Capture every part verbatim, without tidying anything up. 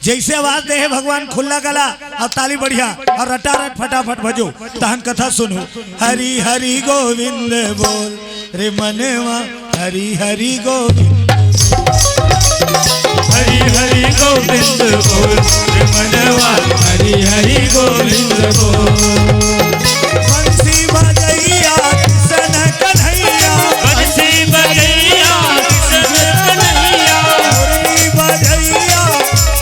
जइसे आवाज दे हे भगवान, खुल्ला गला अउ ताली बढ़िया अउ रटारट फटाफट बजो, तहन कथा सुनहू। हरि हरि गोविंद बोल रे मनवा, हरि हरि गोविंद। हरि हरि गोविंद बोल रे मनवा, हरि हरि गोविंद बोल। बंसी बजैया कृष्ण कन्हैया, बंसी बजैया कृष्ण कन्हैया, मुरली बजैया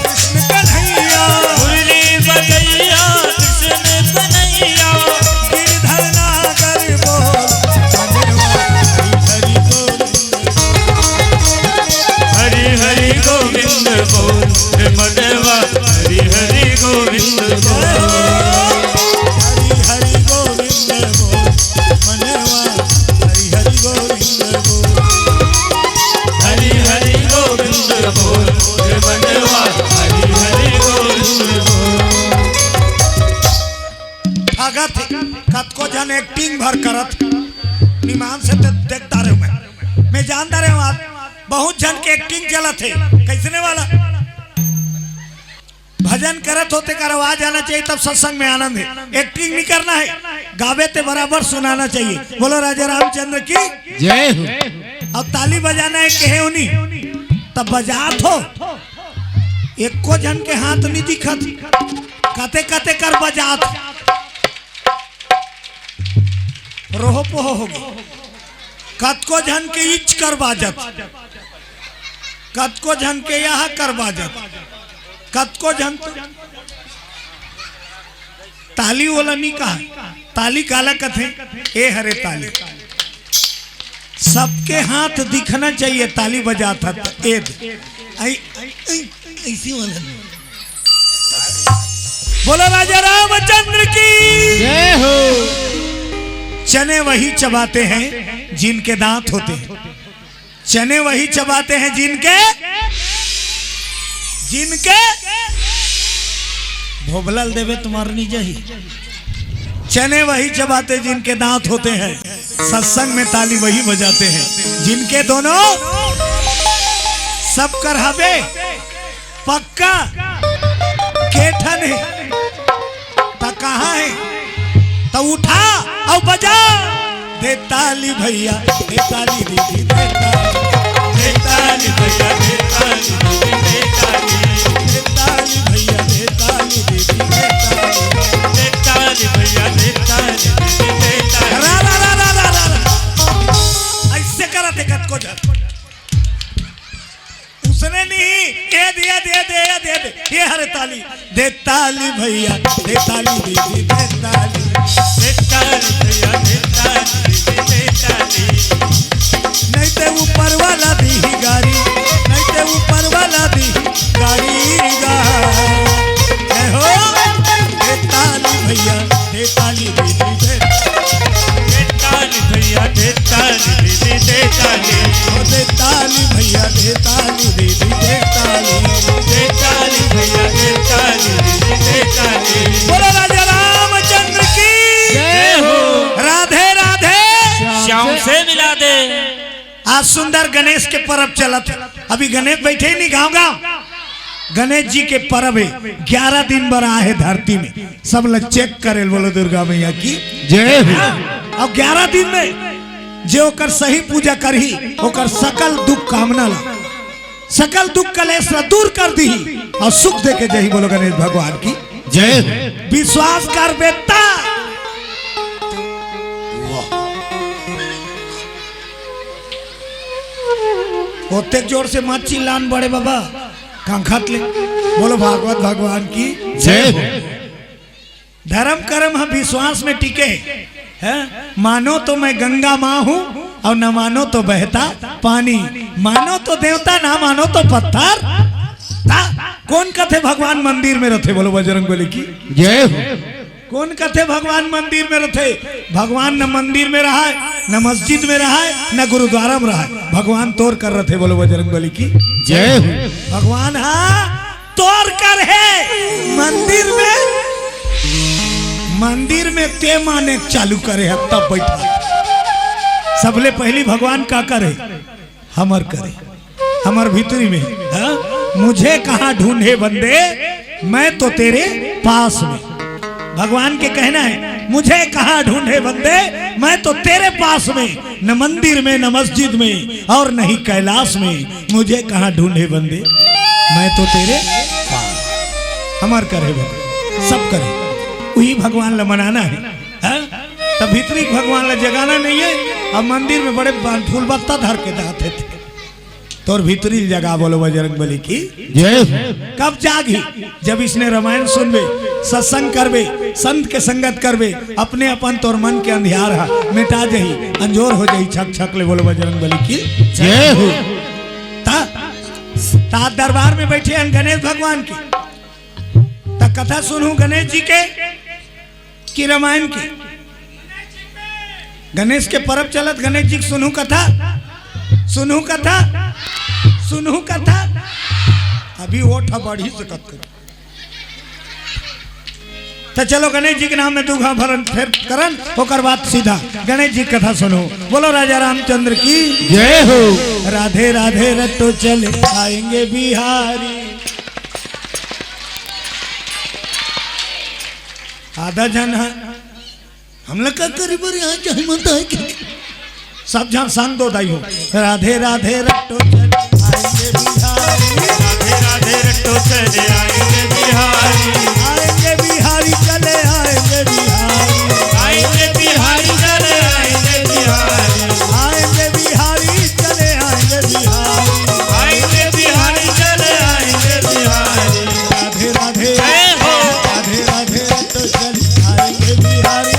कृष्ण कन्हैया, मुरली बजैया कृष्ण कन्हैया। गिरधर नागर बोल, हरि हरि गोविंद। हरि हरि गोविंद बोल रे मनवा, हरि हरि गोविंद बोल। हरि हरि गोविंद बोल मनवा, हरि हरि गोविंद बोल। हरि हरि गोविंद बोल रे मनवा, हरि हरि गोविंद बोल। ठगत हे, कतको झन एक्टिंग भर करत हे। निमान से दे-, देखता रहे मैं। मैं जानता रहे हूँ, आज बहुत झन के एक्टिंग चलत हे। कैसने वाला? भजन करत हो तेकर आवाज आना चाहिए, तब सत्संग में आनंद हे। एक्टिंग नहीं करना हे, गावे ते बराबर सुनाना चाहिए। बोलो राजा रामचंद्र की। जय हो। अब ताली बजाना हे, कहे उनी, तब बजात हो। एको झन के हाथ नहीं दिखत, कते कते कर बजात। रोहो पोहो होगे। कतको झन के इच कर बाजत, कतको झन के यह कर बाजत, कतको झन तो ताली ओला नहीं कहा। ताली काला कथे? ए हरे ताली। सबके हाथ दिखना चाहिए, ताली बजात हे त। ए दे। आई, आई, आई, ऐसी वाला नहीं। बोलो राजा रामचंद्र की। जय हो। चने वही चबाते हैं जिनके दांत होते हैं। चने वही चबाते हैं जिनके, जिनके भोभला ल देबे त मर नहीं जाही। चने वही चबाते जिनके दांत होते हैं, सत्संग में ताली वही बजाते हैं जिनके दोनों, सब कर हबे पक्का। के ठन हे? त कहाँ हे? त उठा अउ बजा। दे ताली भैया, दे ताली दीदी, दे ताली। दे ताली भैया, दे ताली दीदी, दे ताली। दे ताली भैया, दे ताली दीदी, दे ताली। दे ताली भैया, दे ताली दीदी, दे ताली। रा, रा, रा। ऐसे करत हे कतको झन। उसने नहीं, ए दे, ए दे, ए दे, ए दे, ए दे, ए हरे ताली। दे ताली भैया, दे ताली दीदी, दे ताली। दे ताली भैया, दे ताली दीदी, दे ताली। नहीं ते ऊपर वाला दीही गारी, नहीं ते ऊपर वाला दीही गारी गा। ए हो, दे ताली भैया, दे ताली दीदी, दे। दे ताली भैया, दे ताली दीदी, दे ताली। ओ दे ताली भैया, दे ताली दीदी, दे ताली। दे ताली भैया, दे ताली दीदी, दे ताली। बोलो राजा रामचंद्र की। जय हो। राधे राधे। श्याम से मिला दे। आज सुंदर गणेश के परब चलत हे। अभी गणेश बैठे नहीं गांव गांव। गणेश जी के परब हे, ग्यारह दिन बर आए हे धरती में। सब ला चेक करे ल बोलो दुर्गा मैया की। जय हो। अब ग्यारह दिन में जे ओकर सही पूजा करही, ओकर सकल दुख कामना ला, सकल दुख कलेश ला दूर कर दीही अउ सुख दे के जही। बोलो गणेश भगवान की। जय हो। विश्वास कर बेटा। ओतेक जोर से मत चिल्लान बड़े बाबा, कंखत ले। बोलो भागवत भगवान की। जय हो। धर्म कर्म ह विश्वास में टिके हे। मानो तो मैं गंगा माँ हूँ अउ न मानो तो बहता पानी। मानो तो देवता, ना मानो तो पत्थर। ता, कोन कथे भगवान मंदिर में रथे? बोलो बजरंग बली की। जय हो। कोन कथे भगवान मंदिर में रथे? भगवान न मंदिर में रहय, न मस्जिद में रहय, न गुरुद्वारा में रहय। भगवान तोर कर रथे। बोलो बजरंग बली की। जय हो। भगवान हा तोर कर हे मंदिर में। मंदिर में ते माने चालू करे हे, तब बैठा। सबले पहली भगवान का करे? हमर करे, हमर भीतरी में, हाँ? मुझे कहाँ ढूंढे बंदे, मैं तो तेरे पास में। भगवान के कहना है, मुझे कहाँ ढूंढे बंदे, मैं तो तेरे पास में, न मंदिर में, न मस्जिद में, और नहीं कैलाश में। मुझे कहाँ ढूंढे बंदे, मैं तो तेरे पास। हमर करे बंदे, सब करे, वही भगवान ला मनाना है, हाँ? तब भीतरी भगवान ला जगाना नहीं है। अब मंदिर में बड़े फूल बत्ता धर के जाते थे, तोर भीतरी जगा, बोलो बजरंग बली की। जय हो। कब जागही? जब इसने रामायण सुनबे, सत्संग करबे, संत के संगत करबे, अपने अपन तोर मन के अंधियार हा मिटा जही, अंजोर हो जही, छक छक ले, बोलो बजरंग बली की। जय हो। ता, ता दरबार में बैठे हैं गणेश भगवान की, ता कथा सुनहू गणेश जी के कि रामायण की? गणेश के परब चलत, गणेश जी के सुनहू कथा, सुनहू कथा, सुनहू कथा। अभी ओठ बढ़ी सकत कर। तो चलो गणेश जी के नाम में दू घा भरन फेर करन, ओकर बाद सीधा गणेश जी के कथा सुनहू। बोलो राजा रामचंद्र की। जय हो। राधे राधे रटो चले आएंगे बिहारी। आधा झन ह, हमला का करी बर यहाँ चाहे मत आए के। सब झन संग दो दाई हो। राधे राधे रटो चले आएंगे बिहारी। राधे राधे रटो चले आएंगे बिहारी। आएंगे बिहारी, चले आएंगे बिहारी। आएंगे बिहारी, चले आएंगे बिहारी। आएंगे बिहारी, चले आएंगे बिहारी। आएंगे बिहारी, चले आएंगे बिहारी। राधे राधे। जय हो। राधे राधे रटो चले आएंगे बिहारी।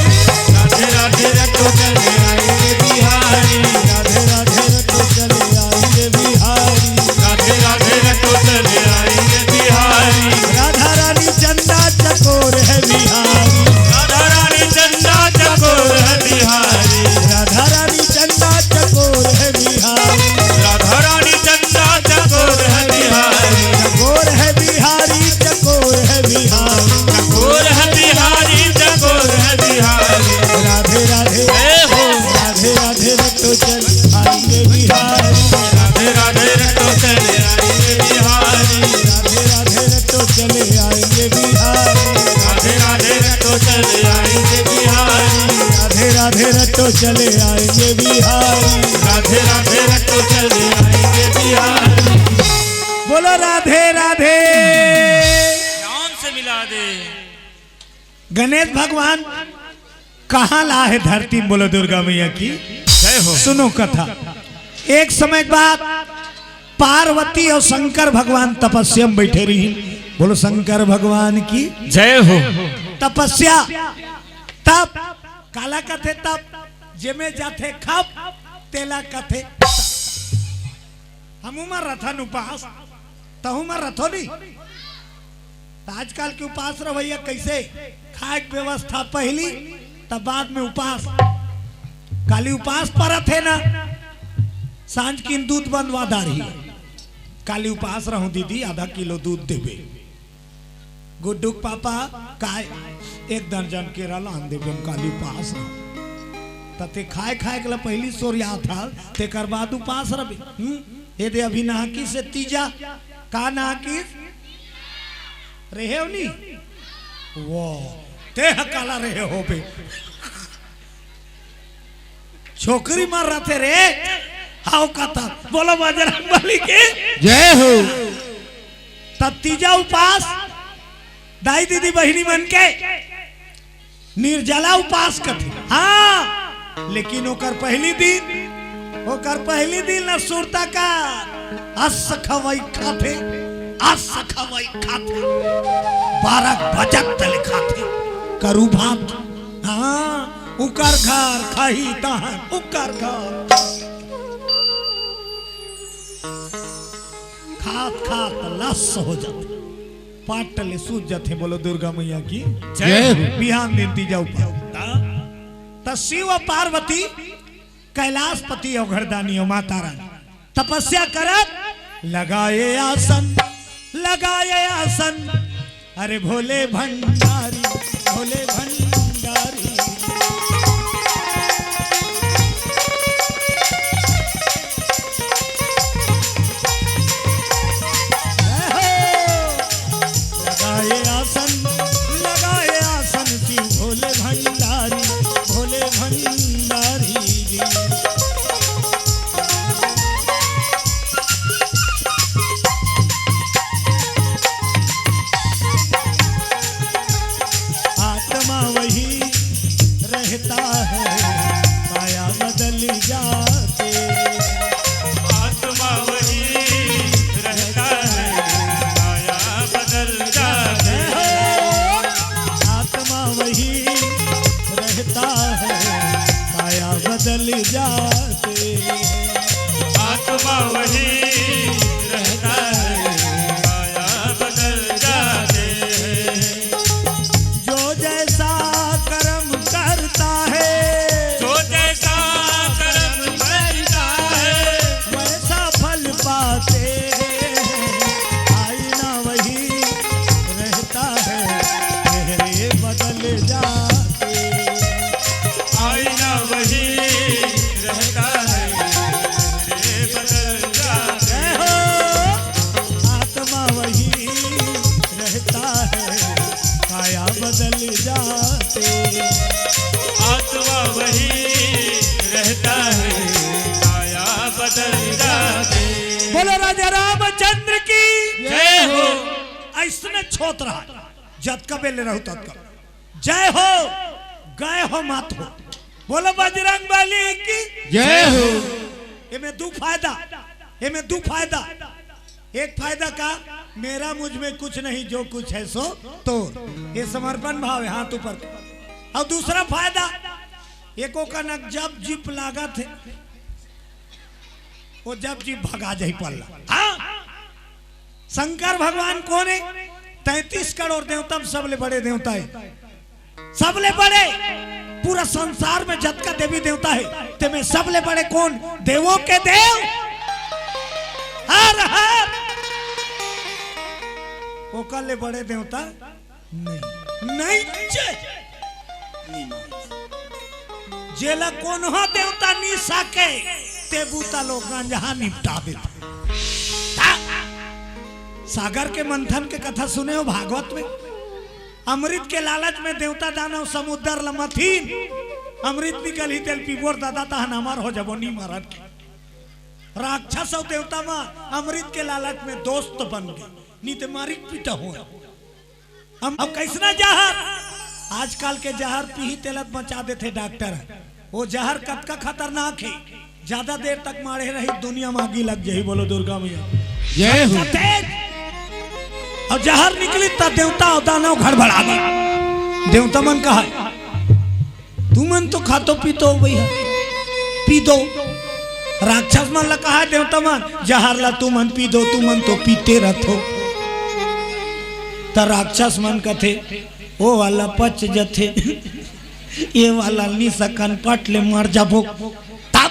राधे राधे रटो चले आएंगे बिहारी। राधे राधे रटो चले आएंगे बिहारी। राधे राधे रटो चले आएंगे बिहारी। राधा रानी चंदा चकोर है बिहारी। राधा रानी चंदा चकोर है बिहारी। राधा रानी चंदा चकोर है बिहारी। राधा रानी चंदा चकोर है बिहारी। चकोर है बिहारी, चकोर है बिहारी। चकोर है बिहारी, चकोर है बिहारी। राधे राधे। जय हो। राधे राधे रटो चले आएंगे बिहारी। राधे राधे रटो चले आएंगे बिहारी। राधे राधे रटो चले आएंगे बिहारी। राधे राधे रटो चले आएंगे बिहारी। राधे राधे रटो चले आएंगे बिहारी। राधे राधे रटो चले आएंगे बिहारी। बोलो राधे राधे। चांद से मिला दे। गणेश भगवान कहाँ ला हे धरती में, बोलो दुर्गा मैया की। जय हो। सुनो कथा। एक समय बाद पार्वती और शंकर भगवान तपस्या में बैठे रही। बोलो शंकर भगवान की। जय हो। तपस्या, तप, काला कथे तप, जेमे जाथे खप, तेला कथे तप। हमू मा रथन उपास, तहू मा रथो नी। त आजकल के उपास रवैया कैसे? खाए के व्यवस्था पहली, तब बाद में उपास। काली उपास परत हे ना, सांझ किन दूध बंधवा डारही। काली उपास रहूं दीदी, आधा किलो दूध देबे। गुड्डू के पापा, काय एक दर्जन केरा लान देबे, हम काली उपास रहूं। त ते खाए खाए के ला पहली सोरियात हस, तेकर बाद उपास रहबे। हम्म? ये दे अभी नहाकिस हे तीजा, का नहाकिस? रेहे हो नी? वो, ते ह काला रेहे होबे। छोकरी मर रथे रे, हाव कथा। बोलो बजरंग बली के। जय हो। त तीजा उपास, दाई दीदी बहिनी मन के निर्जला उपास कथे। हाँ, लेकिन ओकर पहली दिन, ओकर पहली दिन न सुरता का अस खवई खाथे, अस खवई खाथे, बारह बजत तले खाथे, करू भात। हाँ, उकर घर खाही तहन, उकर घर। खात खात लस हो जाथे, पाट ले सूज जाथे। बोलो दुर्गा मैया की। जय हो। बिहान दिन तीजा उपास। त शिव पार्वती कैलाशपति अवघड़दानी हो माता रानी तपस्या करत, लगाए आसन, लगाए आसन, अरे भोले भंडारी, भोले भंडारी। वही रहता है, काया बदल जाते हैं। जो जैसा कर्म करता है, जो जैसा कर्म करता है, वैसा फल पाते हैं। आईना वही रहता है, चेहरे बदल जाते हैं। आईना वही रहता है, चेहरे बदल जाते हैं। आत्मा वही रहता है, काया बदल जाते। आत्मा वही रहता है, काया बदल जाते। बोलो राजा रामचंद्र की जय हो। अइसने छोत रहा, जतका बेले रहू ततका। जय हो, गए हो मत हो। बोलो बजरंग बली की जय हो। एमे दू फायदा, एमे दू फायदा। एक फायदा का, मेरा मुझ में कुछ नहीं, जो कुछ है सो तोर, ये समर्पण भाव है, हाथ ऊपर। और दूसरा फायदा, एको कनक जब जीप लागत है, वो जब जीप भगा जाही पल्ला। हाँ, शंकर भगवान कोन है? तैंतीस करोड़ देवता में सबले बड़े देवता है, सबले बड़े। पूरा संसार में जतका देवी देवता है, तेमे सबले बड़े कोन? देवों के देव। हर हर, ओकर ले बड़े देवता नहीं, नहीं चे। जेला कोनो देवता नी सके, ते बूता लोग गंजहा निपटा देथे। सागर के मंथन के कथा सुने हो भागवत में? अमृत के लालच में देवता दानव समुद्र ल मथिन, अमृत निकलही तेल पीबोर दादा तहन अमर हो जबो, नी मरन के। राक्षस अउ देवता मन अमृत के लालच में दोस्त बन गे, नी ते मारिक पीटा हो। अब, अब कइसना जहर? आजकल के जहर पीही तेला बचा देथे डॉक्टर। वो जहर कतका खतरनाक हे, ज्यादा देर तक माढ़े रही, दुनिया में आगी लग जाही। बोलो दुर्गा मैया। जय हो। तेज। अउ जहर निकली त देवता अउ दानव घड़बड़ा गे। देवता मन कहा, तुमन तो खातो पीतो हो भैया, पी दो। राक्षस मन ला कहा देवता मन, जहर ला तुमन पी दो, तुमन तो पीते रथो। त राक्षस मन कथे, ओ वाला पच जथे, ये वाला नी सकन, पट ले मर जाबो। तब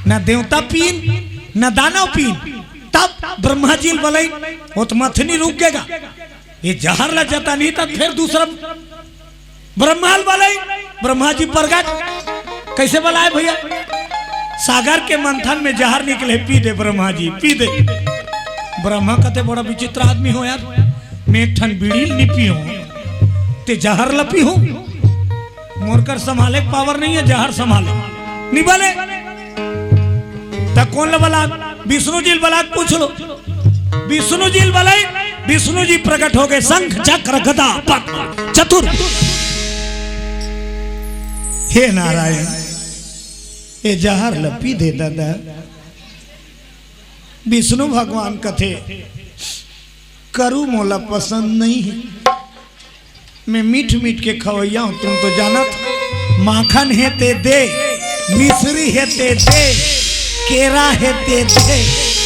न देवता पीन, न दानव पीन। तब ब्रह्मा जी ल बलाइन, वो तो मथनी रुक गेगा। ये जहर ला जता नहीं, तब फिर दूसरा ब्रह्मा ल बलाइन, ब्रह्मा जी प्रगट। कैसे बलाए भैया? सागर के मंथन में जहर निकले, पी दे ब्रह्मा जी, पी दे। ब्रह्मा कथे, बड़ा विचित्र आदमी हो यार, मैं एक ठन बीड़ी नी पीहूं, ते जहर ला पीहूं? मोर कर संभाले के पावर नहीं है, जहर संभाले। नी बले। त कोन ल बला? विष्णु जी ल बला, पूछ लो। विष्णु जी ल बलाई, विष्णु जी प्रकट हो गे, शंख चक्र गदा पद्म चतुर। हे नारायण, ये जहर ल पी दे दादा। विष्णु भगवान कथे, करू मोला पसंद नहीं है। मैं मीठ मीठ के खवैया हूँ, तुम तो जानत। माखन हे ते दे, मिश्री हे ते दे, केरा हे ते दे,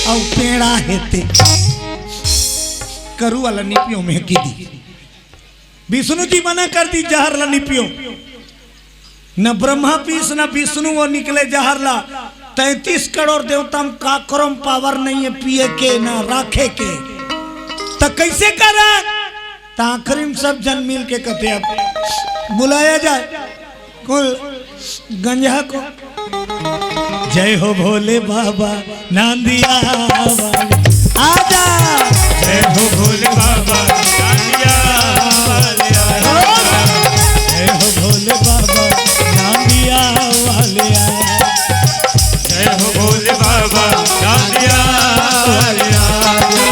अउ पेड़ा हे ते। करू वाला नी पियो, मैं की दी। विष्णु जी मना कर दी, जहर ला नी पियो। न ब्रह्मा पीस, न विष्णु, वो निकले जहर ला। तैंतीस करोड़ देवता म काकरो म पावर नहीं है पिए के, न राखे के। त कैसे करा? त आखिरी में सब जन मिल के कथे, अब बुलाया जाए कुल गंजहा को। जय हो भोले बाबा नांदिया वाले, आजा। जय हो भोले बाबा नांदिया वाले, आजा। जय हो भोले बाबा नांदिया वाले, आजा। जय हो भोले बाबा नांदिया वाले, आजा।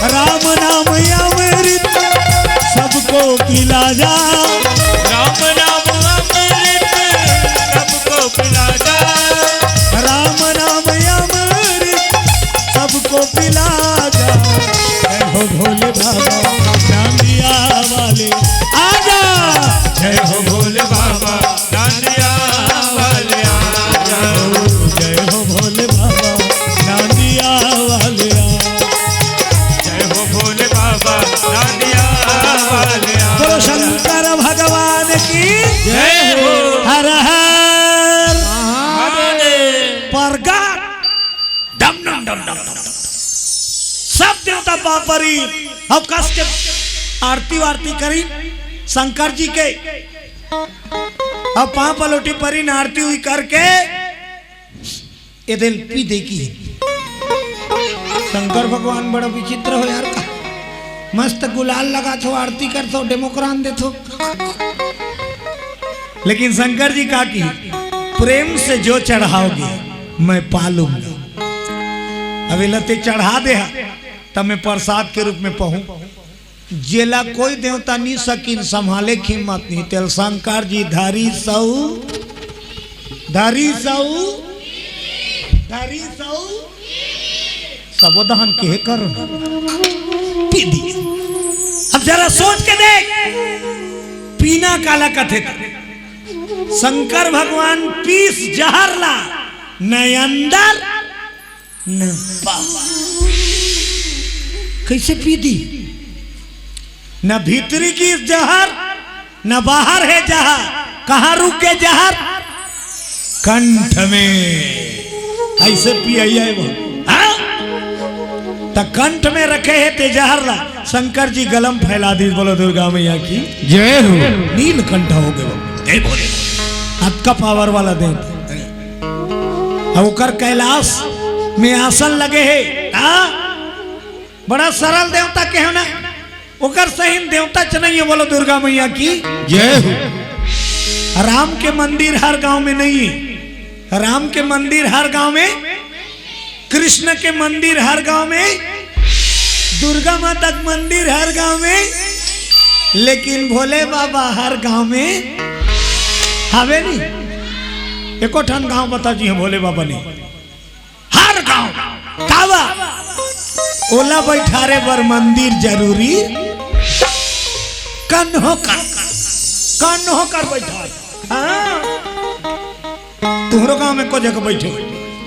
राम नाम अमृत सबको पिला जा। राम नाम अमृत सबको पिला जा। राम नाम अमृत सबको पिला जा। जय हो भोले बाबा नांदिया वाले, आजा। जय हो भोले बाबा नांदिया वाले, आजा। जय हो भोले बाबा प्रगार, डम डम डम डम डम डम। सब देवता पाँव परी, अउ कस के आरती वारती करी शंकर जी के। अब पाँव पलोटी परी न आरती हुई करके ए दिल पी दे की। शंकर भगवान बड़ा विचित्र हो यार, मस्त गुलाल लगाथो, आरती करथो, डेमोक्रान देथो। लेकिन शंकर जी का की, प्रेम से जो चढ़ाओगे मैं पालूंगा। अब एला ते चढ़ा दे हा, तब मैं प्रसाद के रूप में पाहूं। जेला कोई देवता नहीं सकिन संभाले की हिम्मत नहीं, तेल शंकर जी धरी सऊ, धरी सऊ, धरी सऊ, सबो दहन के कर पी दी। अब जरा सोच के देख, पीना काला कथे। शंकर भगवान पीस जहर ला, न अंदर न बाहर। कैसे पी दी? न भीतरी की जहर, न बाहर है जहर। कहाँ रुक के जहर? कंठ में। ऐसे पिया है वो, हाँ? त कंठ में रखे है ते जहर ला, शंकर जी गलम फैला दी। बोलो दुर्गा मैया की जय हो। नीलकंठ हो गए वो। जय भोले। अतका पावर वाला देव। अब ओकर कैलाश में आसन लगे हे, हाँ? बड़ा सरल देवता के हो ना, ओकर सही देवता च नहीं है। बोलो दुर्गा मैया की जय हो। राम के मंदिर हर गांव में नहीं है, राम के मंदिर हर गांव में, कृष्ण के मंदिर हर गांव में, दुर्गा माता के मंदिर हर गांव में, लेकिन भोले बाबा हर गांव में हवे नहीं। एको ठन गांव बता जी, भोले बाबा नहीं। हर गांव कावा ओला बैठारे बर मंदिर जरूरी। कन्हो कर, कन्हो कर बैठार। हाँ। तुहरो गांव में को जगह बैठे,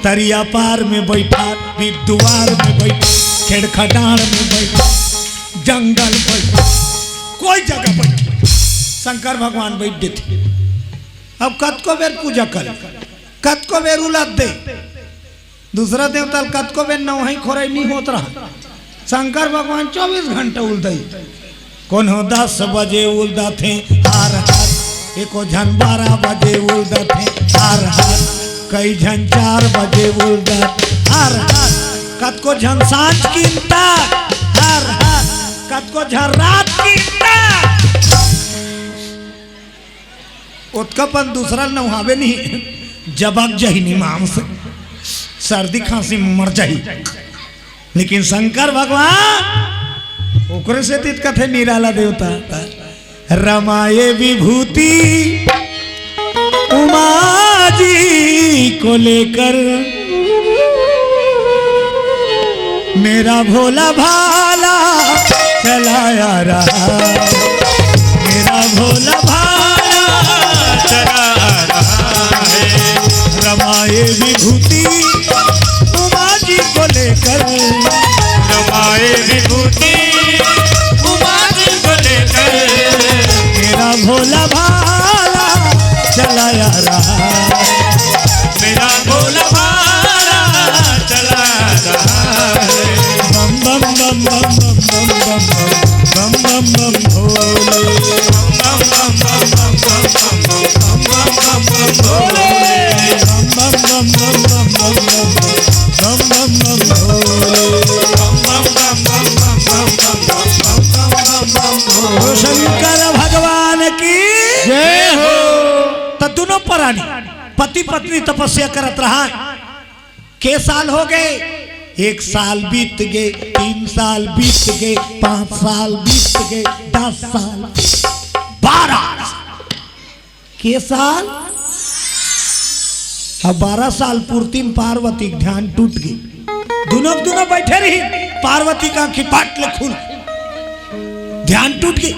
तरिया पार में बैठा, भी दुआर में बैठा, खेड़खटार में बैठा, जंगल बैठा, कोई जगह बैठा, शंकर भगवान बैठ देते। अब कतको बेर पूजा कर, कतको बेर उलद दे, दूसरा देवता ल कतको बेर नवही खोरई नहीं होत रहा। शंकर भगवान चौबीस घंटा उलदई। कोनो दस बजे उलदथे, हार हार। एको झन बारह बजे उलदथे, हार हार। कई झन चार बजे उलदत, हार हार। कतको झन सांझ किंता, हार हार। कतको झन रात किंता। ओतका पन दूसरा नहावे नहीं, जबक जही निमाम से सर्दी खांसी मर जाही। लेकिन शंकर भगवान ओकरे से तीत कथे निराला देवता, रमाए विभूति उमा जी को लेकर, मेरा भोला भाला चला आ रहा, मेरा भोला भाला चला आ रहा है। रमाए विभूति उमा जी को लेकर, रमाए विभूति उमा जी को लेकर, मेरा भोला भाला चला आ रहा है। मेरा भोला भाला चला आ रहा है। बम बम बम बम बम बम बम बम बम बम बम भोले। बम बम बम बम बम बम बम बम बम भोले। बम बम बम बम बम बम बम बम बम बम बम भोले। बम बम बम बम बम बम बम बम बम बम बम बम भोले। शंकर भगवान की जय हो। त दोनों परानी पति पत्नी तपस्या करत रहा। के साल हो गए? एक साल बीत गए, तीन साल बीत गए, पांच साल बीत गए, दस साल, बारह। के साल? अब बारह साल पूर्ति में पार्वती के ध्यान टूट गई। दोनों के दोनों बैठे रही, पार्वती का आंखी पट ले खुल, ध्यान टूट गई।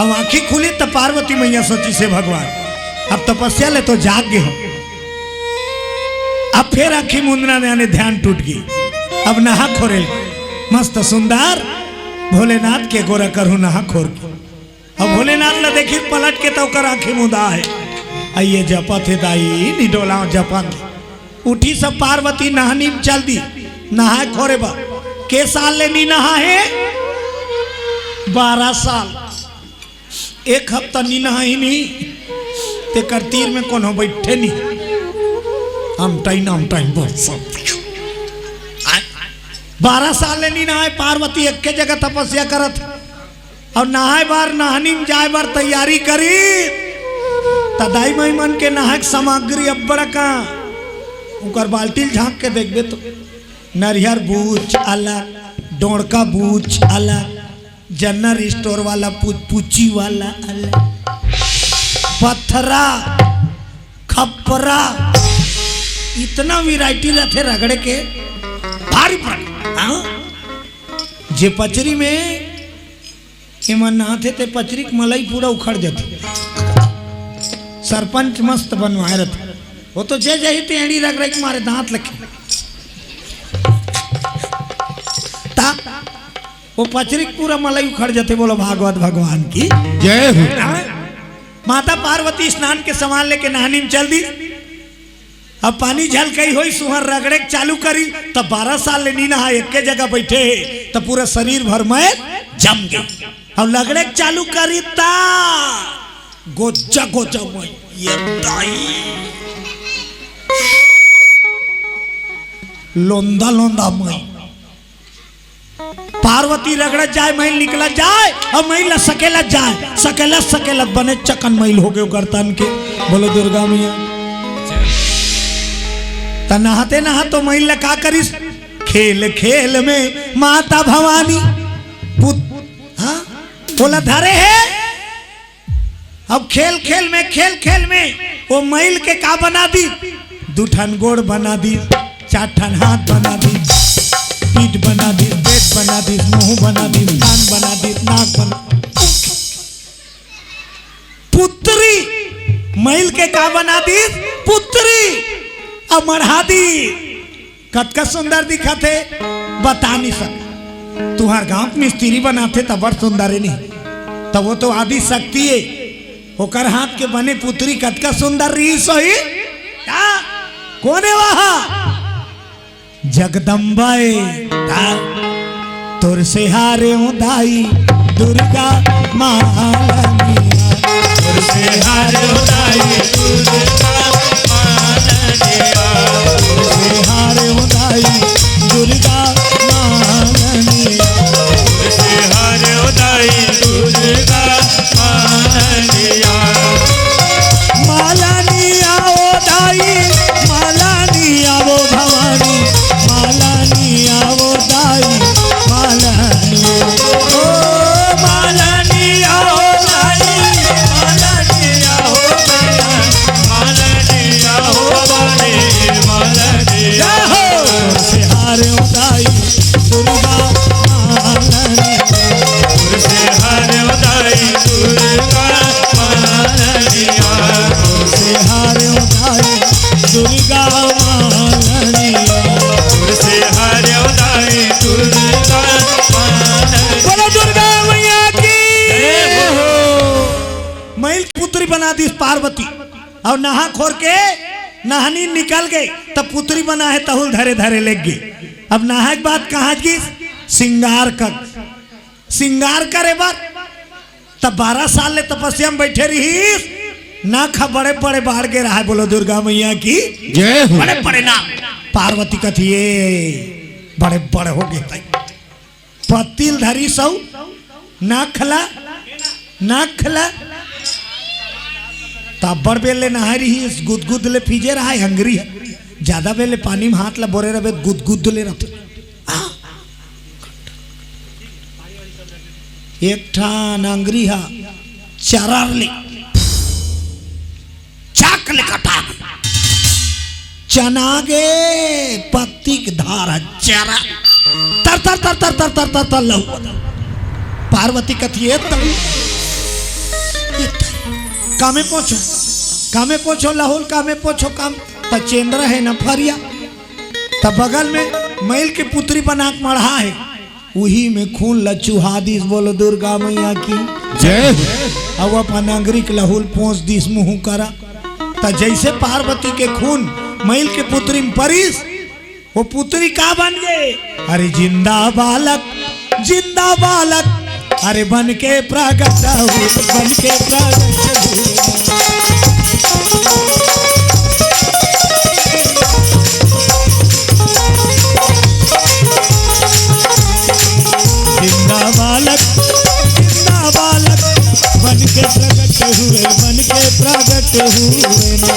अब आंखी खुली त पार्वती मैया सोची से भगवान, अब तपस्या ले तो जाग गए हो। अब फिर आंखी मुंदना ने आने ध्यान टूट गई। अब नहा खोरे मस्त सुंदर भोलेनाथ के गोरा करहु नहा खोर के। अब भोलेनाथ ला देखी पलट के तो ओकर आंखी मुंदा है। आइए जपत हे दाई निडोला जपन। उठी सब पार्वती नहनी म चल दी, नहाय खोरे बर। के साल ले नी नहा हे? बारह साल। एक हफ्ता नी नहाही नी, तेकर तीर में कोनो बइठे नी। हम टाइम, हम टाइम बोल सब। आय, बारह साल ले नी नहाय, पार्वती एक्के जगह तपस्या करत। अउ नहाय बर, नहनी म जाय बर तैयारी करी, त दाई माई मन के नहाय के सामग्री अब्बड़ का। उकर बाल्टी ल झांक के देखबे तो नरियर बूच अलग, डोड़का बूच अलग, जनरल स्टोर वाला पू-, पूची वाला अलग, पथरा, खपरा, इतना वैरायटी रथे रगड़े के, भारी भारी। हाँ? जे पचरी में एमन नहाथे ते पचरी के मलाई पूरा उखड़ जाथे। सरपंच मस्त बनवाए रथे, वो तो जे जाही ते एड़ी रगड़े के मारे दांत लगे। ता वो पचरी के पूरा मलाई उखड़ जाथे। बोलो भागवत भगवान की। जय हो। हाँ? माता पार्वती स्नान के सामान लेके नहनी म चल दी। अब पानी झलकई होई, सुहर रगड़े के चालू करी, त बारह साल ले नी नहा, एक्के जगह बइठे हे, त पूरा शरीर भर में जम गे। अब रगड़े के चालू करी, त गोजा गोजा मई, ये दाई, लोंदा लोंदा मई। पार्वती रगड़त जाय, मइल निकलत जाय, अउ मइल ला सकेलत जाय, सकेलत सकेलत बने चकन मइल हो गे ओकर तन के। बोलो दुर्गा मैया। त नहाते नहाते मइल ला का करिस? खेल खेल में माता भवानी पुत, हाँ, ओला धरे हे। अब खेल खेल में, खेल खेल में वो मइल के का बना दी? दू ठन गोड़ बना दी, चार ठन हाथ बना दी, पीठ बना दी, पेट बना दी, मुंह बना दी, कान बना दी, नाक बना। पुतरी, मइल के का बना दी? पुतरी। अब मढ़ा दी। कतका सुंदर दिखत हे, बता नहीं सकत। तुंहर गांव के मिस्त्री बनाथे त बड़ सुंदर हे नहीं, त वो तो आदि शक्ति हे। ओकर हाथ के बने पुतरी कतका सुंदर रहिस होही। का? कोन हे वहा? जगदम्बा ए। का? तोर से हारे दाई दुर्गा महारानी। तोर से हारे दाई दुर्गा महारानी। तोर से हारे दाई दुर्गा महारानी। तोर से हारे दाई दुर्गा महारानी। मालानिया ओ दाई, मालानिया ओ भवानी, मालानिया ओ दाई, मालानिया ओ, मालानिया ओ दाई, मालानिया ओ भवानी, मालानिया ओ भवानी, मालानिया ओ। जय हो। से हारे ओ दाई दुर्गा मालानिया। से हारे ओ दाई दुर्गा मालानिया। से हारे ओ दाई दुर्गा मालानिया। से हारे ओ दाई दुर्गा मालानिया। बोलो दुर्गा मैया की। जय हो। मइल पुतरी बना दिस पार्वती। अउ नहा खोर के नहनी निकल गे, त पुतरी बना हे तहू ल धरे धरे लेग गे। अब नहाय के बाद कहाँ गिस? सिंगार कर, सिंगार करे बर। त बारह साल ले तपस्या में बइठे रहिस, नाक ह बड़े बड़े बाढ़ गे रहय। बोलो दुर्गा मैया की। जय हो। बड़े बड़े नाक। पार्वती कथे, "ए, बड़े बड़े हो गे तई।" पत्ती ल धरिस अउ नाक ला, नाक ला। त अब्बड़ बेर ले नहाय रिहिस, गुदगुद ले फीजे रहय अंगरी ह। जादा बेर ले पानी म हाथ ला बोरे रहिबे, गुदगुद ले रहिथे। आ? एक ठन अंगरी ह चरर ले चाक ले कटा गे। चना गे पत्ती के धार ह चरा तर तर तर तर तर तर तर तर लहू। पार्वती कथे, "ए तई, ए तई, कामे पोछो, कामे पोछो लहू ल, कामे पोछो काम।" त चेंदरा हे न फरिया, त बगल में मइल के पुतरी बना के मढ़ा हे। उही में खून ल चुहा दिस। बोलो दुर्गा मैया की। जय हो। अउ अपन अंगरी के लहू ल पोंछ दिस मुंह करा। त जइसे पार्वती के खून मइल के पुतरी म परिस, वो पुतरी का बन गे? अरे जिंदा बालक, जिंदा बालक, अरे बन के प्रगट हुए, बन के प्रगट हुए। जिंदा बालक, जिंदा बालक, बन के प्रगट हुए, बन के प्रगट हुए ना।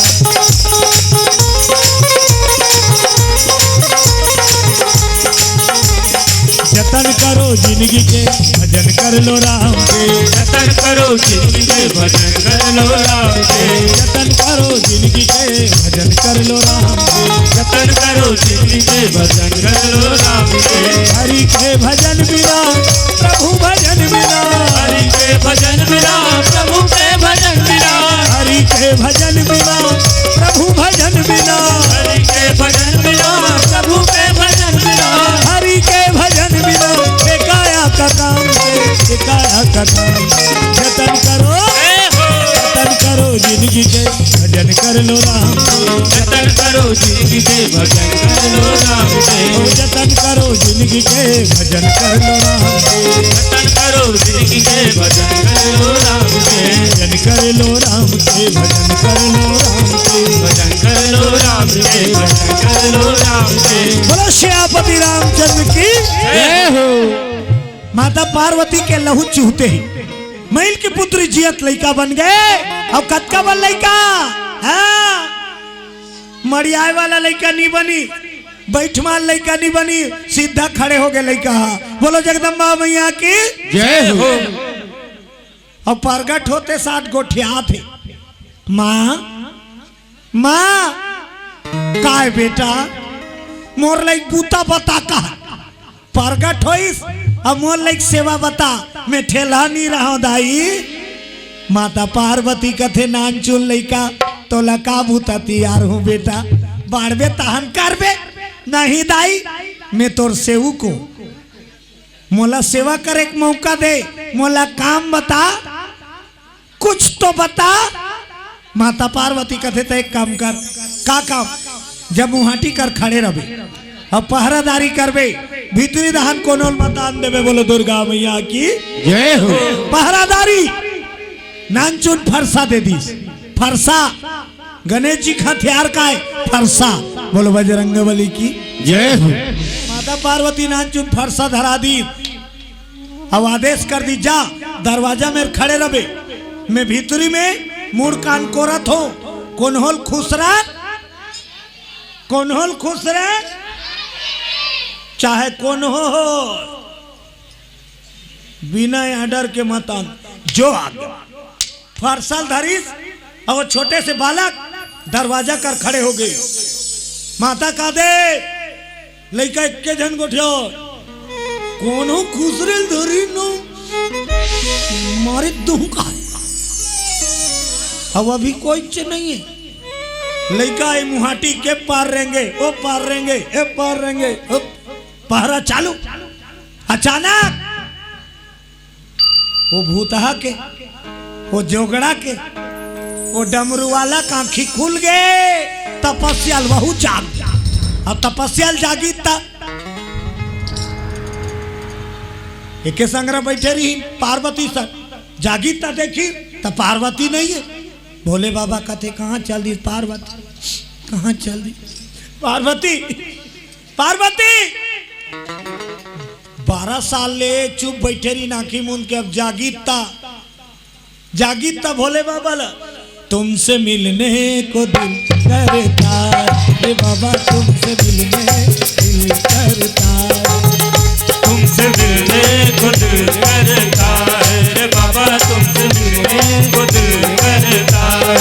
जतन करो जिंदगी के, भजन कर लो राम के। जतन करो जिंदगी के, भजन कर लो राम के। जतन करो जिंदगी के, भजन कर लो राम के। जतन करो जिंदगी के, भजन कर लो राम के। हरि के भजन बिना, प्रभु भजन बिना। हरि के भजन बिना, प्रभु के भजन बिना। हरि के भजन बिना, प्रभु भजन बिना। हरि के भजन बिना, प्रभु के भजन बिना। हरि के भजन बिना, ए काया का काम के, ए काया का काम। जतन करो, जतन करो जिंदगी के, भजन कर लो राम के। जतन करो जिंदगी के, भजन कर लो राम के। ओ जतन करो जिंदगी के, भजन कर लो राम के। जतन करो जिंदगी के, भजन कर लो राम के। भजन कर लो राम के, भजन कर लो राम के। भजन कर लो राम के, भजन कर लो राम के। बोलो सियापति रामचंद्र की जय हो। माता पार्वती के लहू चूहते ही मइल के पुतरी जियत लइका बन गे। अउ कतका बन लइका? हाँ, मड़ियाए वाला लइका नी बनी, बइठमाल लइका नी बनी, सीधा खड़े हो गे लइका। बोलो जगदम्बा मैया की जय हो। अउ परगट होते साथ गोठियात हे, माँ, माँ, काय बेटा, मोर लइक बूता बता का परगट होइस, अब मोर लइक सेवा बता, मैं ठेलहा नी रहंव दाई। माता पार्वती कथे, नानचुन लइका, तोला का बूता तियार हूँ बेटा, बाढ़बे तहन करबे, नहीं दाई, मैं तोर सेवक हूँ। मोला सेवा करे के मौका दे, मोला काम बता, कुछ तो बता। माता पार्वती कथे, त एक काम कर। का काम? जब मुहाटी कर खड़े रहबे, अब पहरादारी करबे, भीतरी दहन कोनो ल मत आन देबे। बोलो दुर्गा मैया की जय हो। पहरादारी। नानचुन फरसा दे दीस। फरसा। गणेश जी का हथियार काय? फरसा। बोलो बजरंग बली की जय हो। माता पार्वती नानचुन फरसा धरा दी। अब आदेश कर दी, जा दरवाजा मेर खड़े रहबे, मैं भीतरी में मुड़ कान कोरत हों। कोन होल खुसरन, कोन होल खुसरन, चाहे कोन हो, बिना order के मत आन, जो आ गया। फरसा ल धरिस, अउ वो छोटे से बालक दरवाजा कर खड़े हो गे। माता का दे, लइका एक्के झन गोठिया, कोनो खुसरे ल धरी नो, मारे दूं का। अब अभी कोई च नहीं है। लइका ए मुहाटी के पार रेंगे, ओ पार रेंगे, ए पार रेंगे, ओ पहरा चालू। अचानक वो भूतहा के, वो जोगड़ा के, वो डमरू वाला के आँखी खुल गे, तपस्या ल वहू जाग गे। अब तपस्या ल जागी त एके संघरा बइठे रही पार्वती सन, जागी त देखी त पार्वती नहीं है। भोले बाबा कथे, कहाँ चल दी पार्वती, कहाँ चल दी पार्वती? पार्वती बारह साल ले चुप बइठे रही, आँखी मूंद के, अब जागी त, जागी त भोले बाबा ल, तुमसे मिलने को दिल करता है रे बाबा, तुमसे मिलने दिल करता है। तुमसे मिलने को दिल करता है रे बाबा, तुमसे मिलने को दिल करता है।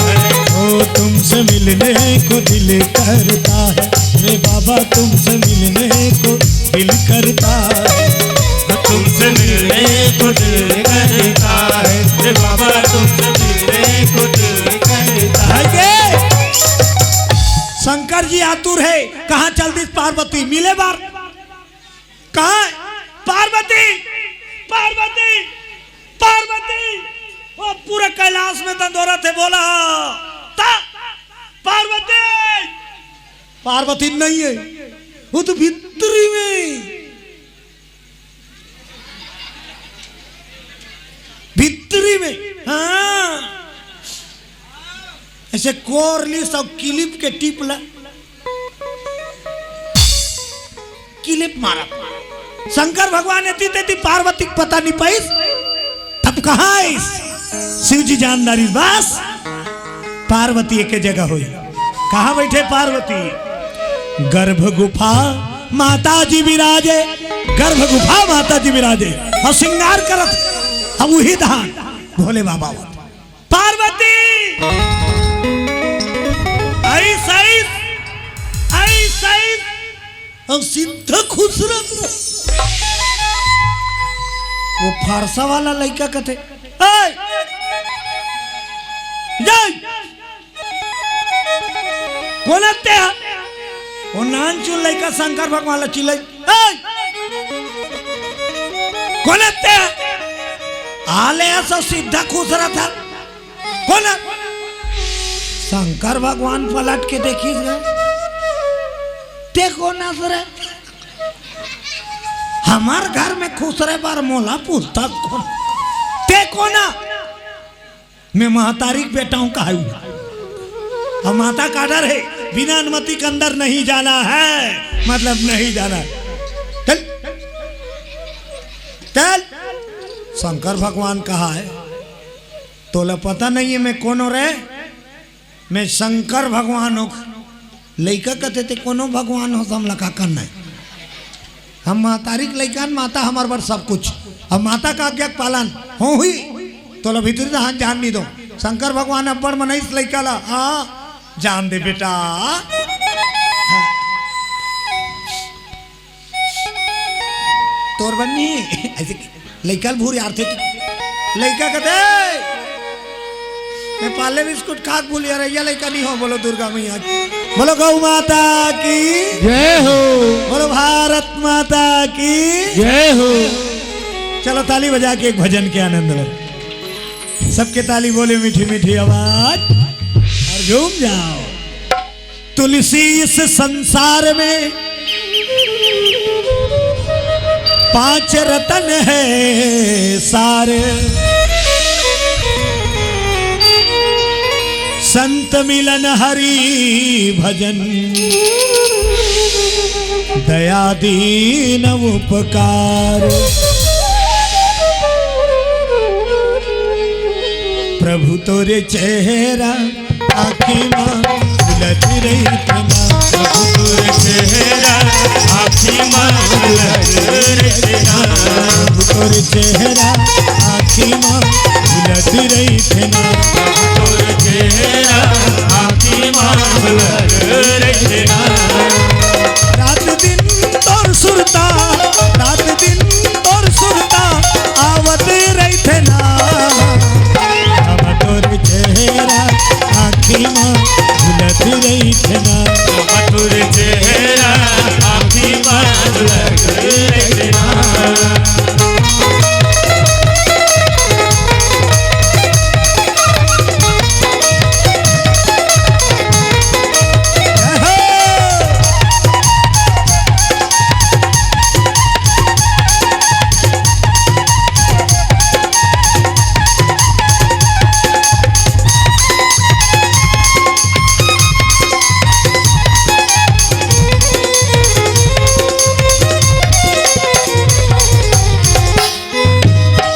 ओ तुमसे मिलने को दिल करता है रे बाबा, तुमसे मिलने को दिल करता है। तुमसे मिलने को दिल करता है रे बाबा, तुमसे मिलने को दिल करता है। भाई के शंकर जी आतुर है, कहाँ चल दी पार्वती मिले बर? कहाँ? पार्वती, पार्वती, पार्वती। वो पूरा कैलाश में दंदोरा थे बोला, ता पार्वती। पार्वती नहीं है, वो तो भीतरी में, भीतरी में, हाँ, ऐसे कोर ली सब किलिप के टिप ला, किलिप मारा। शंकर भगवान एती तेती पार्वती के पता नहीं पाइस, तब कहा आइस? शिव जी जानदारी बस पार्वती एक जगह हुई। कहाँ बैठे पार्वती? गर्भ गुफा माता जी विराजे, गर्भ गुफा माता जी विराजे, और श्रृंगार करत, अब वही धान भोले बाबा होत। पार्वती आइस, आइस, आइस, आइस, और सीधा खुसरत। वो फारसा वाला लइका कथे, "ए, जय, कोन आते हैं?" वो नानचुन लइका शंकर भगवान ला चिल्लाई, "ए, कोन आते हैं?" आले ऐसा सीधा खुसरत हे। कोन? शंकर भगवान पलट के देखिस गा, "ते कोन हस रे? हमर घर में खुसरे बर मोला पूछथस कोन? ते कोन?" मैं महतारी के बेटा हूँ, कहा हूँ। अब माता का डर है, बिना अनुमति के अंदर नहीं जाना है, मतलब नहीं जाना है। चल, चल। शंकर भगवान कहा है, "तोला पता नहीं है मैं कौन हो रे? मैं शंकर भगवान हूँ।" लइका कथे, "ते कोनो भगवान हो, हमला का करना है? हम महतारी के लइका हन, माता हमर बर सब कुछ। अब माता का आज्ञा के पालन हो हुई, तोला भीतरी तहान जान नहीं दो।" शंकर भगवान अब्बड़ मनाइस लइका ला, "आ, जान दे बेटा।" तोर बन्नी ऐसे लइका ल भूर यार थे। लइका कथे, "मैं पार्ले बिस्कुट खा के भूल यार, या लइका नहीं हो।" बोलो दुर्गा मैया की, बोलो गौ माता की जय हो। बोलो भारत माता की जय हो। चलो ताली बजा के एक भजन के आनंद लो। सबके ताली बोले, मीठी मीठी आवाज और झूम जाओ। तुलसी इस संसार में पांच रतन है सारे, संत मिलन हरि भजन दया दीन उपकार। प्रभु तोरे चेहरा आँखी मा उलट रहिथे ना। प्रभु तोर चेहरा आँखी मा उलट रहिथे ना। प्रभु तोर चेहरा आँखी मा उलट रहिथे ना। प्रभु तोर चेहरा आँखी मा उलट रहिथे ना। रात दिन तोर सुरता, रात दिन तोर सुरता आवत रहिथे ना। अब तोर चेहरा आँखी मा उलट रहिथे ना। अब तोर चेहरा आँखी मा उलट रहिथे ना।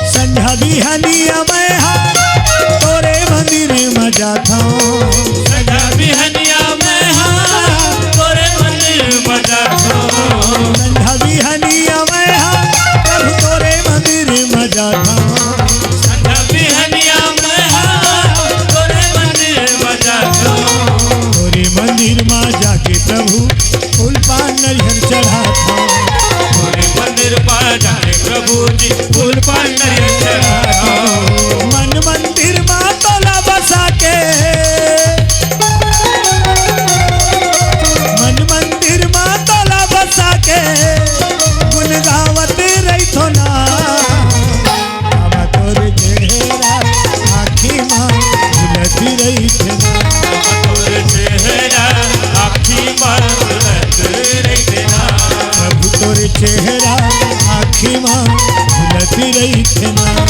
संझा बिहनिया मैं हा तोरे मंदिर म जाथंव। संझा बिहनिया मैं हा तोरे मंदिर म जाथंव। संझा बिहनिया मैं हा प्रभु तोरे मंदिर म जाथंव। संझा बिहनिया मैं हा तोरे मंदिर म जाथंव। तोरे मंदिर म जाके प्रभु फूल पान नरियर चढ़ाथंव। तोरे मंदिर मा जाके प्रभु जी फूल पान नरियर चढ़ाथंव। मन मंदिर मा तोला बसा के, मन मंदिर मा तोला बसा के गुन गावत रहिथंव ना। बाबा तोर चेहरा आँखी मा उलट रहिथे ना। तोर चेहरा आँखी मा चेहरा आँखी मा भुलत रहिथे ना।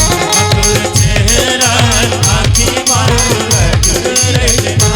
तोर चेहरा आँखी मा भुलत रहिथे ना।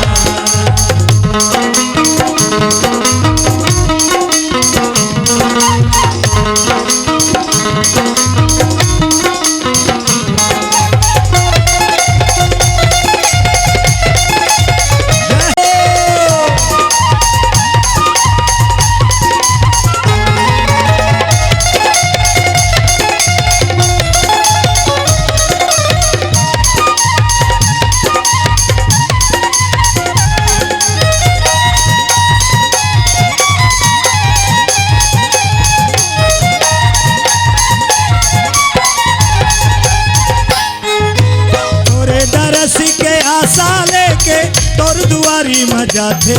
तोरे दरस के आशा लेके तोर दुआरी म जाथे।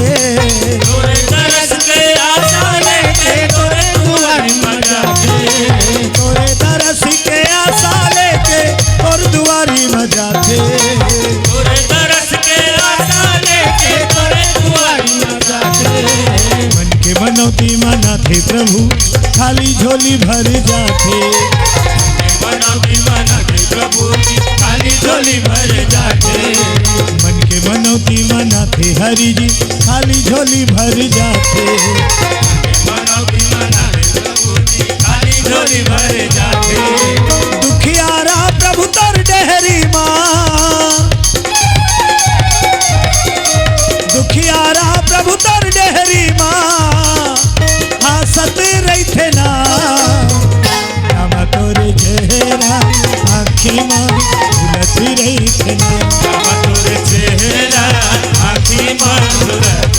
तोरे दरस के आशा लेके तोरे दुआरी म जाथे। तोरे दरस के आशा लेके तोर दुआरी म जाथे। तोरे दरस के आशा लेके तोरे दुआरी म जाथे। मन के मनौती मनाथे प्रभु, खाली झोली भर जाथे। मन के मनौती मनाथे प्रभु जी, खाली झोली भर जाथे। मन के मनौती मनाथे हरि जी, खाली झोली भर जाथे। मन के मनौती मनाथे प्रभु जी, खाली झोली भर जाथे। दुखियारा प्रभु तोर डेहरी मा, दुखियारा प्रभु तोर डेहरी मा, हंसत रहिथे ना। नाम तोर चेहरा आँखी मा भुलत रहिथे ना। नाम तोर चेहरा आँखी मा भुलत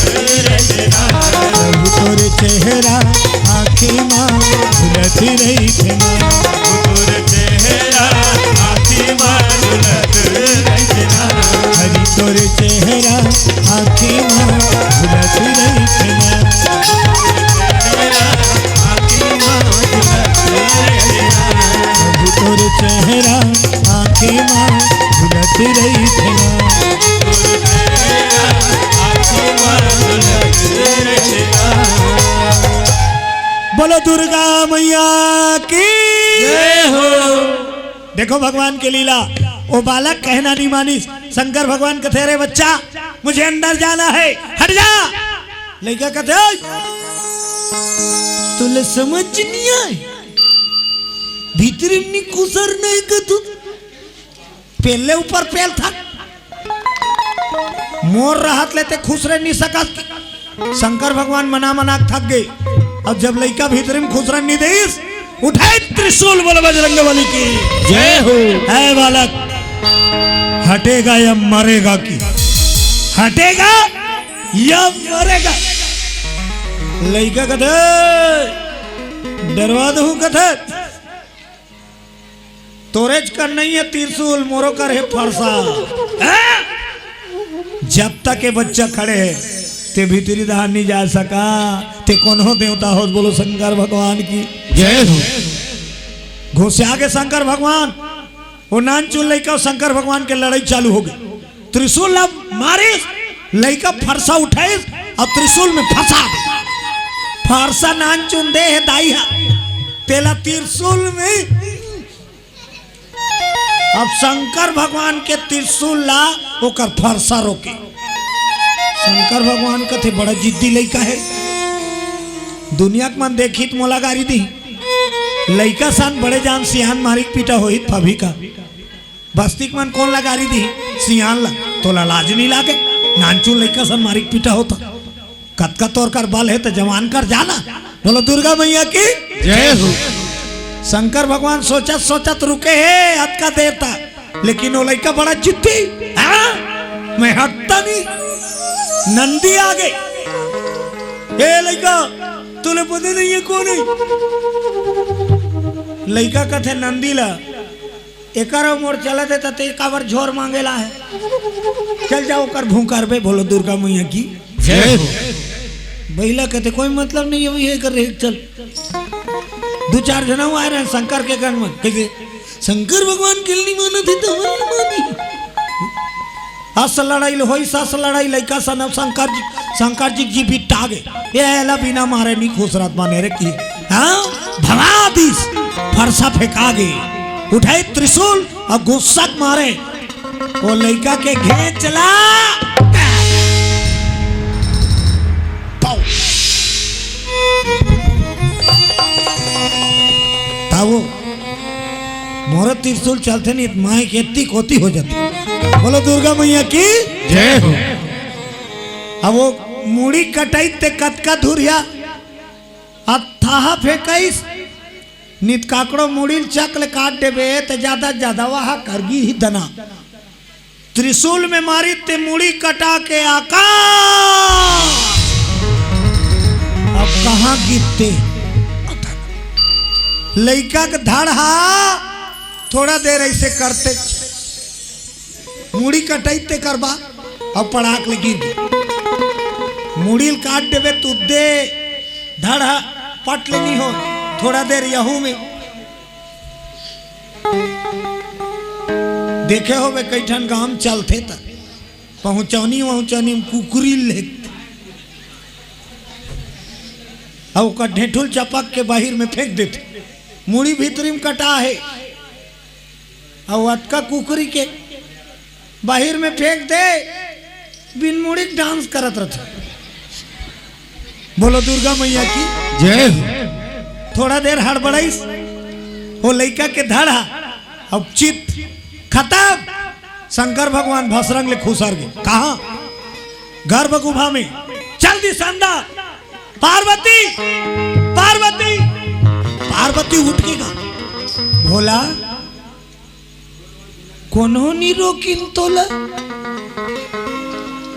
रहिथे ना। प्रभु तोर चेहरा आँखी मा भुलत रहिथे ना। प्रभु तोर चेहरा आँखी मा भुलत रहिथे ना। हरि तोर चेहरा आँखी मा भुलत रहिथे ना। प्रभु तोर चेहरा आँखी मा भुलत रहिथे ना। बोलो दुर्गा मैया की जय हो। देखो भगवान के लीला। वो बालक कहना नहीं मानिस, शंकर भगवान कथे, "अरे बच्चा, मुझे अंदर जाना है, हट जा।" लइका कथे, "ओए, तोला समझ नहीं आए, भीतरी में नहीं खुसरना है का तू?" पेल ले ऊपर पेल थक। मोर रहत ले ते खुसरे नहीं सकस। शंकर भगवान मना मना के थक गे। अब जब लइका भीतरी में खुसरे नहीं देस, उठाए त्रिशूल, बोलो बजरंग बली की जय हो। है बालक, हटेगा या मरेगा की? हटेगा या मरेगा? लइका कथे, डरवा दहूं कथे। तोरेच कर नहीं है त्रिशूल, मोरो कर है फरसा। हैं? जब तक ये बच्चा खड़े है, ते भीतरी धार नहीं जा सका। ते कोनो देवता होस, बोलो शंकर भगवान की जय हो। घुसिया गे शंकर भगवान, वो नानचुन लइका शंकर भगवान के लड़ाई चालू हो गई। त्रिशूल ला मारिस, लइका फरसा उठाइस, अब त्रिशूल में फंसा दे। फरसा नानचुन दे है दाई हा, तेला त्रिशूल में। अब शंकर भगवान के त्रिशूल ला ओकर फरसा रोके। शंकर भगवान कथे, "बड़ा जिद्दी लइका है, दुनिया के मन देखी त मोला गारी दी। लइका सन बड़े जान सियान मारी के पीटा होही त फभी का।" बस्ती के मन कोन ला गारी दी? सियान ला। तोला लाज नहीं लागे? नानचुन लइका सन मारी के पीटा होता। कतका तोर कर बल है त जवान कर जाना। बोलो दुर्गा मैया की जय हो। शंकर भगवान सोचत सोचत रुके हे अतका देर तक, लेकिन वो लइका बड़ा जिद्दी, हाँ? मैं हटता नहीं। नंदी आ गए। ए लइका, तोला पता नहीं है कोन है? लइका कथे नंदी ला, एकर अउ मोर चलत हे, त ते काबर झोर मांगेला है? चल जाओ, ओकर भूंकर बे, बोलो दुर्गा मैया की जय हो। बइला कथे, "कोई मतलब नहीं है, वही है कर रहे, चल।" दू चार झन अउ आए रहे शंकर के गण में, कहिथे, "शंकर भगवान के नहीं मानत हे, त हमन नहीं मानी।" अस लड़ाई ल होई, सस लड़ाई लइका सन अब शंकर जी, शंकर जी जी बिट्टा गे। ए एला बिना मारे नहीं खुसरत बने रे की। हाँ? भगा दिस, फरसा फेंका गे। उठाए त्रिशूल अउ गुस्सा के मारे ओ लइका के घेंच ला। पाव। तावो, मोर त्रिशूल चलथे नहीं, माय के एत्ती कोती हो जाथे। बोलो दुर्गा मैया की। जय हो। अब वो मुड़ी कटाई ते कतका धुरिया अथाह फेंकाइस, नित काकड़ो मुड़ी ल चक ले काट देबे, त जादा जादा वहा करगी ही दना। त्रिशूल में मारी ते मुड़ी कटा के आकाश। अब कहाँ गिरते? लइका के धड़ हा थोड़ा देर ऐसे करते, मुड़ी कटाई ते करबा, अब पड़ाक ले गिर गे। मुड़ी ल काट देबे, तुद्दे धड़ हा पट ले नहीं हो, थोड़ा देर यहू में। देखे होबे, कई ठन गांव चलथे त पहुंचौनी वहुंचौनी में कुकरी ले, अउ ओकर ढेठुल चपक के बाहिर में फेंक देथे। मुड़ी भीतरी में कटा हे, अउ अतका कुकरी के बाहिर में फेंक दे, बिन मुड़ी के डांस करत रथे। बोलो दुर्गा मैया की। जय हो। थोड़ा देर हड़बड़ाइस, वो लइका के धड़ हा, अब चित खतम। शंकर भगवान भसरंग ले खुसर गे। कहाँ? गर्भ गुफा में। चल दिस अंदर। पार्वती, पार्वती, पार्वती उठ के गा, भोला, कोनो नी रोकिन तोला।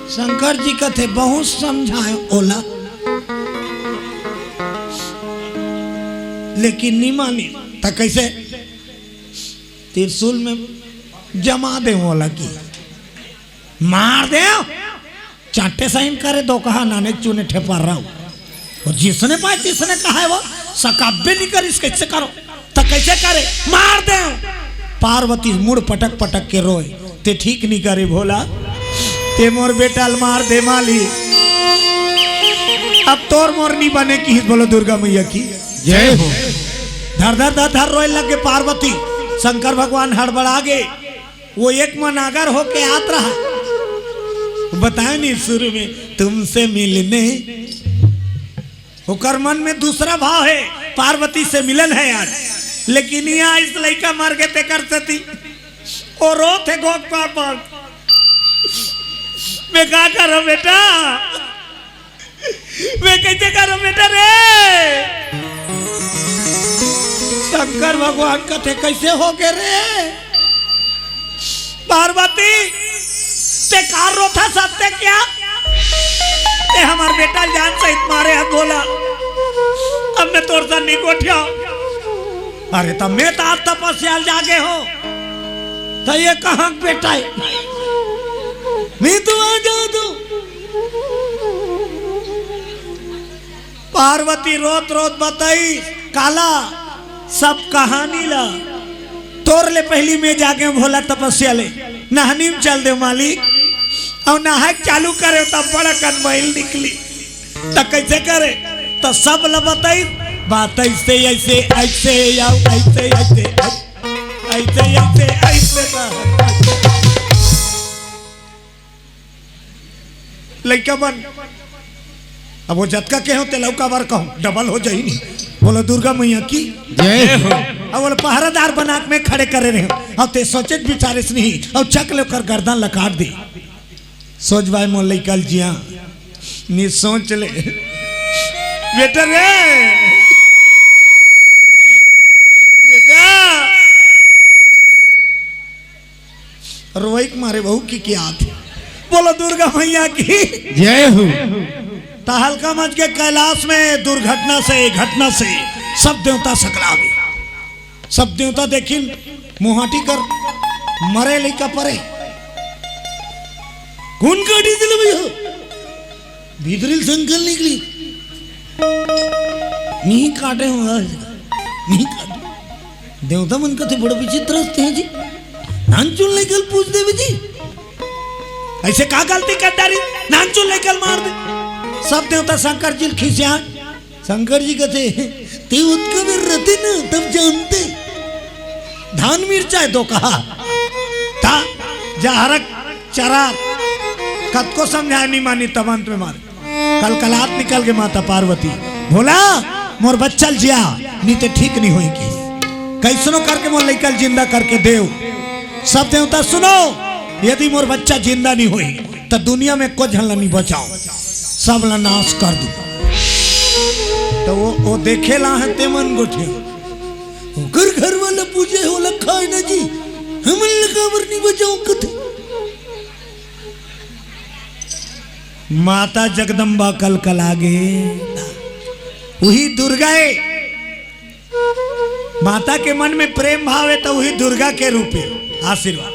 शंकर जी कथे, बहुत समझाए ओला, लेकिन नी मानी। त कैसे? त्रिशूल में जमा दे ओला की मार दे, चाटे साइन करे दो कहा नाने चूने ठेपर रहा। और जिसने पाए तिसने कहा है वो सकाबे नहीं करिस, कैसे करो? तो कैसे करे? मार दे। पार्वती मुड़ पटक पटक के रोए, ते ठीक नहीं करे भोला, ते मोर बेटा ल मार दे माली। अब तोर मोर नहीं बने की। बोलो दुर्गा मैया की। जय हो। धर धर धर धर रोए लग गे पार्वती। शंकर भगवान हड़बड़ा गे। वो एक मन आगर होके आत रहा। बताए नहीं शुरू में तुमसे मिलने, ओकर मन में दूसरा भाव है, पार्वती से मिलन है यार। लेकिन यहाँ इस लइका मर गे तेकर सेती वो रोत हे गोक पापक। मैं का करो बेटा? मैं कैसे करो बेटा रे? शंकर भगवान कथे, कैसे हो गए रे? पार्वती, ते कार रोथा सत्य क्या? ते हमार बेटा जान सहित मारे हन भोला। अब मैं तोर सन नहीं गोठिया। अरे तब मैं तो आज तपस्या ल जागे हो। तो ये कहाँ के बेटा है? मैं तो आ जाओ तू। पार्वती रोत रोत बताई, काला सब कहानी ला। तोर ले पहली मैं जागे भोला तपस्या ले, नहनी में चल दे मालिक। और नहाए चालू करे तब बड़ा कनबैल निकली। त कैसे करे? त सब ल बताई, बात ऐसे, ऐसे, ऐसे, आओ, ऐसे, ऐसे, ऐसे, ऐसे, ऐसे, ऐसे बा। लइका मन, अब वो जतका के हो, ते लौका बार कहो, डबल हो जाई नहीं। बोलो दुर्गा मैया की। जय हो। अब वो पहरादार बना के मैं खड़े करे रहे, अब ते सोचे विचारे से नहीं, अब चक ले ओकर गर्दन लकाट दे। सोच भाई मोर लइका ल जिया, नी सोच ले। बेटा रे, बेटा, रोई के मारे बहू की क्या आती। बोलो दुर्गा मैया की। जय हो। त हल्का मंच के कैलाश में दुर्घटना से, घटना से सब देवता सकला गए। सब देवता देखिन, मुहाटी कर मरे लइका परे। कौन काटी दिल भैया? भीतरी ल संकल निकली। नहीं काटे हो आज, नहीं काटे। देवता मन कथे बड़ा विचित्र हस्ती है जी। नानचुन लइका ल पूछ देवे जी। ऐसे का गलती कर डारी? नानचुन लइका ल मार दे। सब देवता शंकर जी ल खिसिया। शंकर जी कथे, "ते ओतका बेर रते न, तब जानते।" धान मिर्चा हे तो कहा, ता जहरक चरार, कतको समझाय नी मानी, तब अंत में मारे कलकलात निकल गे माता पार्वती, "भोला, मोर बच्चा ल जिया, नी ते ठीक नी होही।" कइसनो करके मोर लइका ल जिंदा करके देव। सब देवता सुनो, यदि मोर बच्चा जिंदा नी होही, त दुनिया में कोई झन ला नी बचाओ, सब ला नाश कर दू। त वो, वो देखे ला हे ते मन गोठिया, ओकर घर वाला पूजे हे, ओला खाय ना जी, हमन ला काबर नी बचाओ कथे। माता जगदम्बा कलकला गे, उही दुर्गा ए। माता के मन में प्रेम भाव हे त उही दुर्गा के रूप हे आशीर्वाद।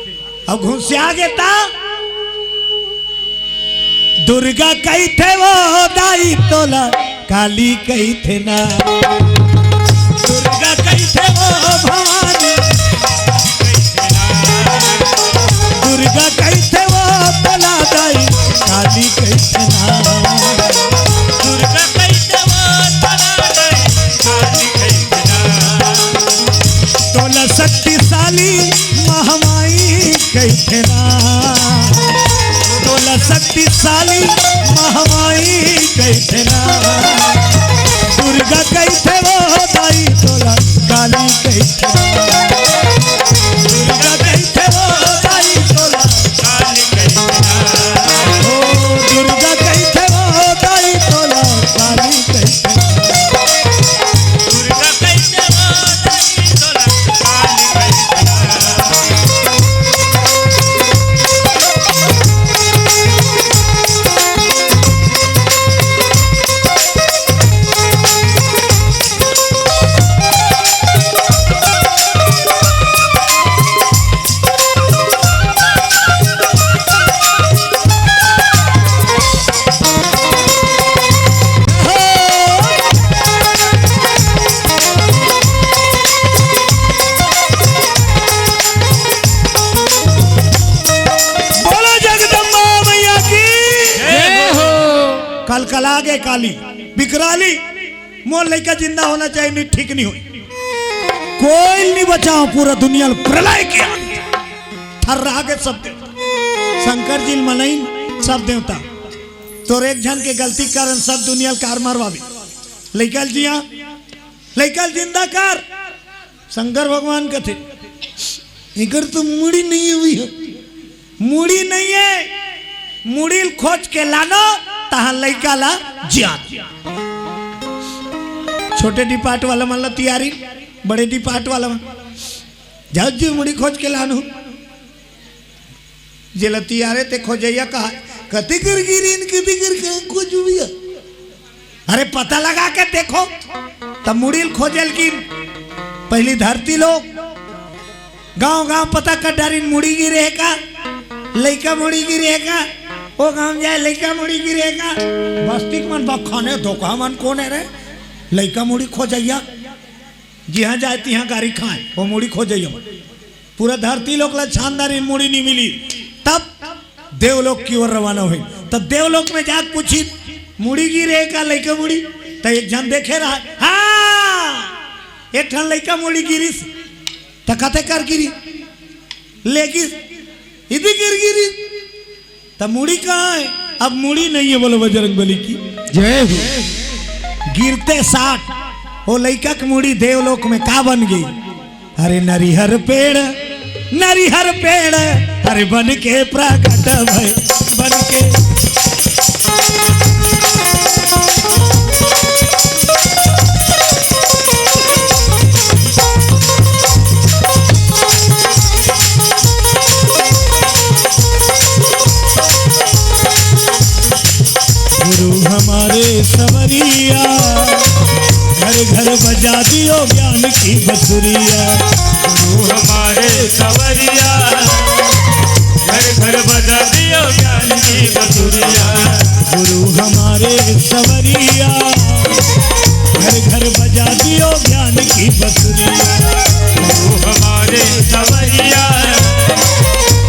अउ घुसिया गे त दुर्गा कहिथे वो दाई तोला, काली कहिथे ना। दुर्गा कहिथे वो भवानी, दुर्गा कहिथे वो तोला दाई, काली कहिथे ना। दुर्गा कहिथे वो तोला दाई, काली कहिथे ना। तोला शक्तिशाली महामाई कहिथे ना। तोला शक्तिशाली महामाई कहिथे ना। दुर्गा कहिथे वो दाई तोला, काली कहिथे ना। दुर्गा कहिथे वो दाई तोला, काली कहिथे ना। ओ दुर्गा कहिथे वो दाई तोला, काली कहिथे ना। दुर्गा कहिथे वो दाई तोला, काली कहिथे ना। बोलो जगदम्बा मैया की। जय हो। कलकला गे काली, बिकराली, मोर लइका जिंदा होना चाहिए, नी ठीक नी होय। कोई नी बचाओ, पूरा दुनिया ल प्रलय किया। थर्रा गे सब देवता। शंकर जी ल मनाइन सब देवता। तोर एक झन के गलती के कारण सब दुनिया ल कार मरवाबे। लइका ल जिया, लइका ल जिंदा कर। शंकर भगवान कथे, "एकर तो मुड़ी नइ हे भइया।" मुड़ी नइ हे, मुड़ी ल खोज के लानो, तहां लइका ला जिया। छोटे डिपार्ट वाला मन ला तियारी, बड़े डिपार्ट वाला मन, "जाओ जी, मुड़ी खोज के लानो।" जेला तियारे ते खोजइया कहा, "कति कर गिरिन, कति कर कहां खोजू भइया?" अरे पता लगा के देखो, त मुड़ी ल खोजे ल गिन। पहिली धरती लोक, गांव गांव पता कर डारिन, मुड़ी गिरे हे का, लइका मुड़ी गिरे हे का, ओ गांव जाय लइका मुड़ी गिरे हे का। बस्ती के मन बखाने, धोखा मन कोन हे रे, लइका मुड़ी खोजइया। जिहां जाय तिहां गारी खाय, वो मुड़ी खोजइया। पूरा धरती लोक ला छान डारिन, मुड़ी नी मिली। तब देवलोक की ओर रवाना होई। तब देवलोक में जाके पूछिन, "मुड़ी गिरे का लइका मुड़ी?" त एक झन देखे रहा, हाँ, एक ठन लइका मुड़ी गिरिस। त कते कर गिरी? ले गिस, इदी गिर गिरी। त मुड़ी कहां हे? अब मुड़ी नइ हे, बोलो बजरंग बली की। जय हो। गिरते साथ ओ लइका के मुड़ी देवलोक में का बन गे? अरे नरिहर पेड़, नरिहर पेड़, अरे बन के प्रगट भय, बन के। गुरु हमारे सवरिया, घर घर बजा दियो ज्ञान की बसुरिया। गुरु हमारे सवरिया, घर घर बजा दियो ज्ञान की बसुरिया। गुरु हमारे सवरिया, घर घर बजा दियो ज्ञान की बसुरिया। गुरु हमारे सवरिया,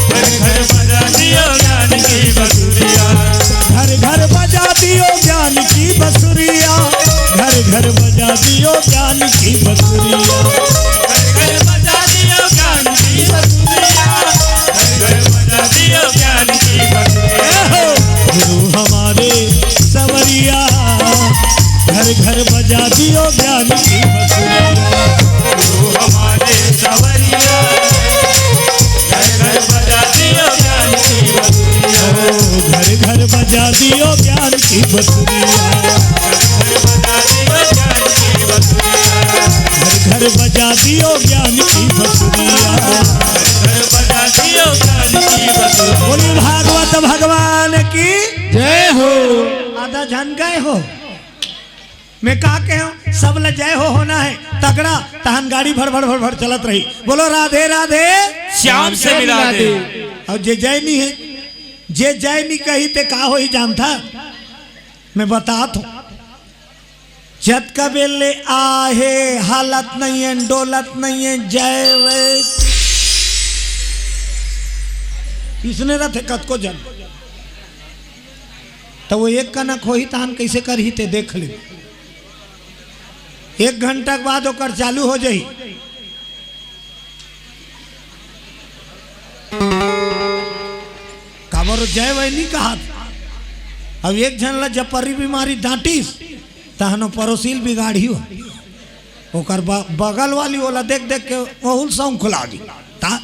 घर घर बजा दियो ज्ञान की बसुरिया। घर घर बजा दियो ज्ञान की बसुरिया, घर घर ज्ञान की बसुरिया। घर घर बजा दियो ज्ञान की बसुरिया। घर घर बजा दियो ज्ञान की बसुरिया। ए हो, गुरु हमारे सवरिया, घर घर बजा दियो ज्ञान की बसुरिया। गुरु हमारे सवरिया, घर घर बजा दियो ज्ञान की बसुरिया। ओ, घर घर बजा दियो ज्ञान की बसुरिया। घर घर बजा दियो ज्ञान की बसुरिया। घर घर बजा दियो ज्ञान की बसुरिया। घर घर बजा दियो ज्ञान की बसुरिया। बोलिए भागवत भगवान की। जय हो। आधा झन गए हो। मैं का कहे हूँ, सब ल जय हो होना है, तगड़ा, तहन गाड़ी भड़ भड़ भड़ भड़ चलत रही। बोलो राधे राधे। श्याम से मिला दे। अउ जे जय नहीं है, जे जय नहीं कही ते का होही जानथा? मैं बतात हूँ, जतका बेर ले आहे, हालत नहीं है, डोलत नहीं है, जय वे। इसने रथे कतको जन। त वो एक कनक होही, तहन कइसे करही ते देख ले। एक घंटा के बाद ओकर चालू हो जाही। काबर जय वय नहीं कहत। अब एक झन ला जब परी बीमारी डांटिस, तहन ओ पड़ोसी ल बिगाड़ही हो। ओकर ब-, बगल वाली ओला देख देख के ओहू ल सौंख लागी। ता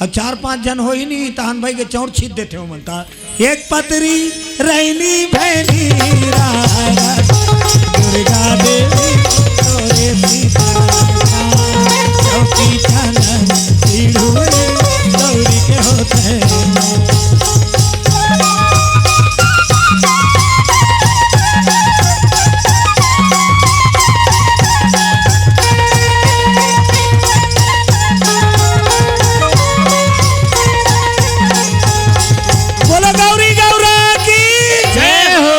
अब चार पांच झन होही नहीं, तहन भाई के चौड़ छीत देथे ओमन। ता एक पतरी रैनी भैनी राय, दुर्गा देवी तोरे सीता, चौकी चनन सिढ़ुरी गौरी के होते। बोलो गौरी गौरा की जय हो।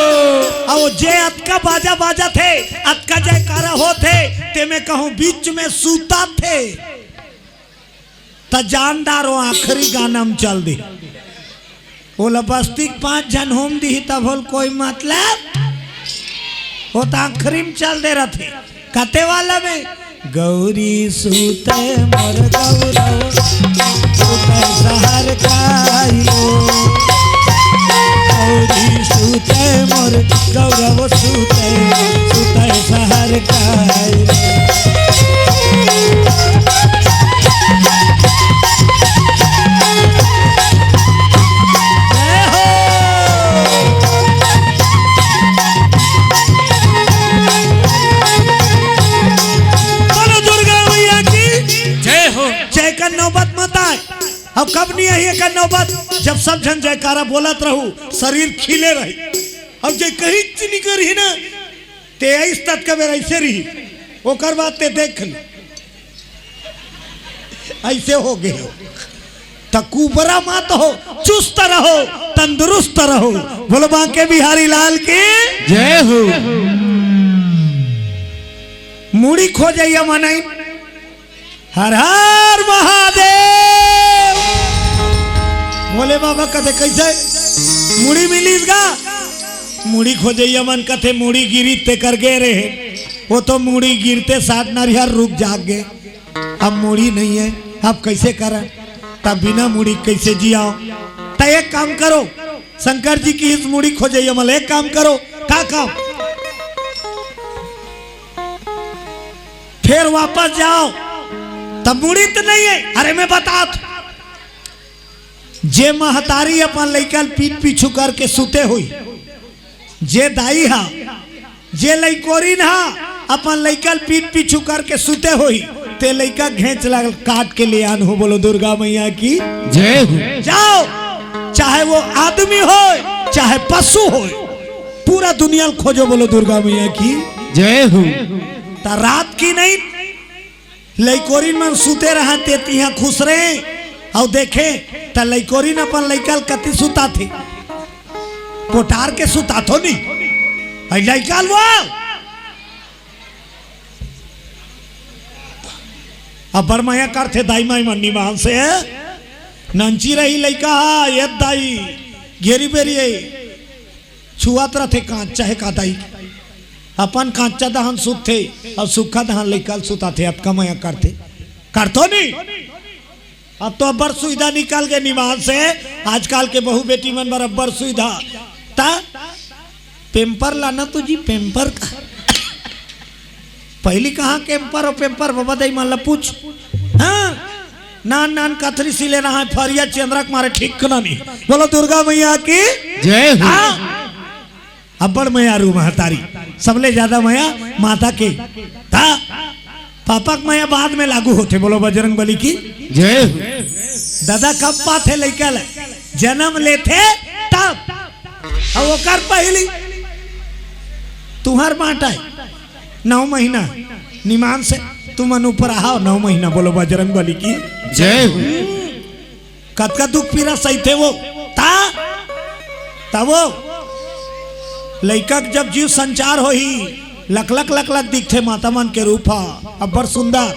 अउ जे अतका बाजा बाजत हे, अतका जयकारा होत हे, ते मैं कहूँ बीच में सूता थे, त जानदार हो आखिरी गाना में चल दे। ओला बस्ती के पांच झन होम दिही तब होल कोई मतलब। वो त आखिरी में चल दे रथे। कते वाला में गौरी सूते मोर गौरव, सूते सहर कायो। गौरी सूते मोर गौरव, सूते, सूते सहर कायो। जय हो। बोलो दुर्गा मैया की जय हो। जय कर नौबत मत आए। अब कब नहीं आई एकर नौबत? जब सब झन जयकारा बोलत रहू, शरीर खिले रही। अब जे कहीं च नहीं करी ना, ते ऐस तक कबे ऐसे रही, ओकर बाद ते देख ले, ऐसे हो गए हो। त कुबरा मत हो, चुस्त रहो, तंदुरुस्त रहो। बोलो बांके बिहारी लाल की जय हो। मुड़ी खोजैया मनई हर हर महादेव। भोले बाबा कथे, "कैसे मुड़ी मिलिस गा?" मुड़ी खोजैया मन कथे, "मुड़ी गिरी तेकर गे रहे।" वो तो मुड़ी गिरते साथ नरिहर रुख जाग गे। अब मुड़ी नहीं है, अब कैसे करन? तब बिना मुड़ी कैसे जियाओ? त एक काम करो, शंकर जी की इस मुड़ी खोजैया मन, एक काम करो, का काम? फिर वापस जाओ, तब मुड़ी तो नहीं है। अरे मैं बतात, जे महतारी अपन लइका ल पीठ पीछू करके सुते हुई, जे दाई हा, जे लइकोरिन हा अपन लइका ल पीठ पीछू करके सुते हुई, ते लइका घेंच ल काट के ले आन हो। बोलो दुर्गा मैया की जय हो। जाओ, चाहे वो आदमी होय, चाहे पशु होय, पूरा दुनिया ल खोजो। बोलो दुर्गा मैया की जय हो। त रात की नहीं, लइकोरिन मन सुते रहा, ते तिहा खुसरे, अउ देखे, त लइकोरिन अपन लइका ल कति सुताथे, पोटार के सुताथो नी, अइ लइका ल वो। अब बड़ मया करथे दाई माई मन निमान से, नंची रही लइका, ये दाई, घेरी बेरी ए, छुआत रथे कांच, चाहे का दाई। अपन कांचा दहन सुतथे अउ सुखा दहन लइका ल सुताथे, अतका मया करथे, करथो नहीं? अब तो अब्बड़ सुविधा निकल गे निमान से, आजकल के बहू बेटी मन बर अब्बड़ सुविधा। ता पेम्पर लाना तो जी, पेम्पर का। पहली कहाँ कैम्पर और पेम्पर, बाबा दाई मन ला पूछ। हाँ, नान नान कथरी सिले रहा है, फरिया चंद्रा के मारे ठीक ना नहीं। बोलो दुर्गा मैया की जय हो। हाँ। अब्बड़ मयारू महतारी, सबले ज्यादा मया माता के। ता पापा के मया बाद में लागू होथे। बोलो बजरंग बली की जय हो। दादा कब पाथे लइका ल? जन्म लेथे तब। अउ ओकर पहिली तुहर बांटा है नौ महीना निमान से, तुमन ऊपर आहाव नौ महीना। बोलो बजरंग बली की जय हो। कतका दुख पीरा सहिथे वो, ता, ता वो लइका के जब जीव संचार होही, लकलक लकलक दिखथे माता मन के रूप ह, अब्बड़ सुंदर।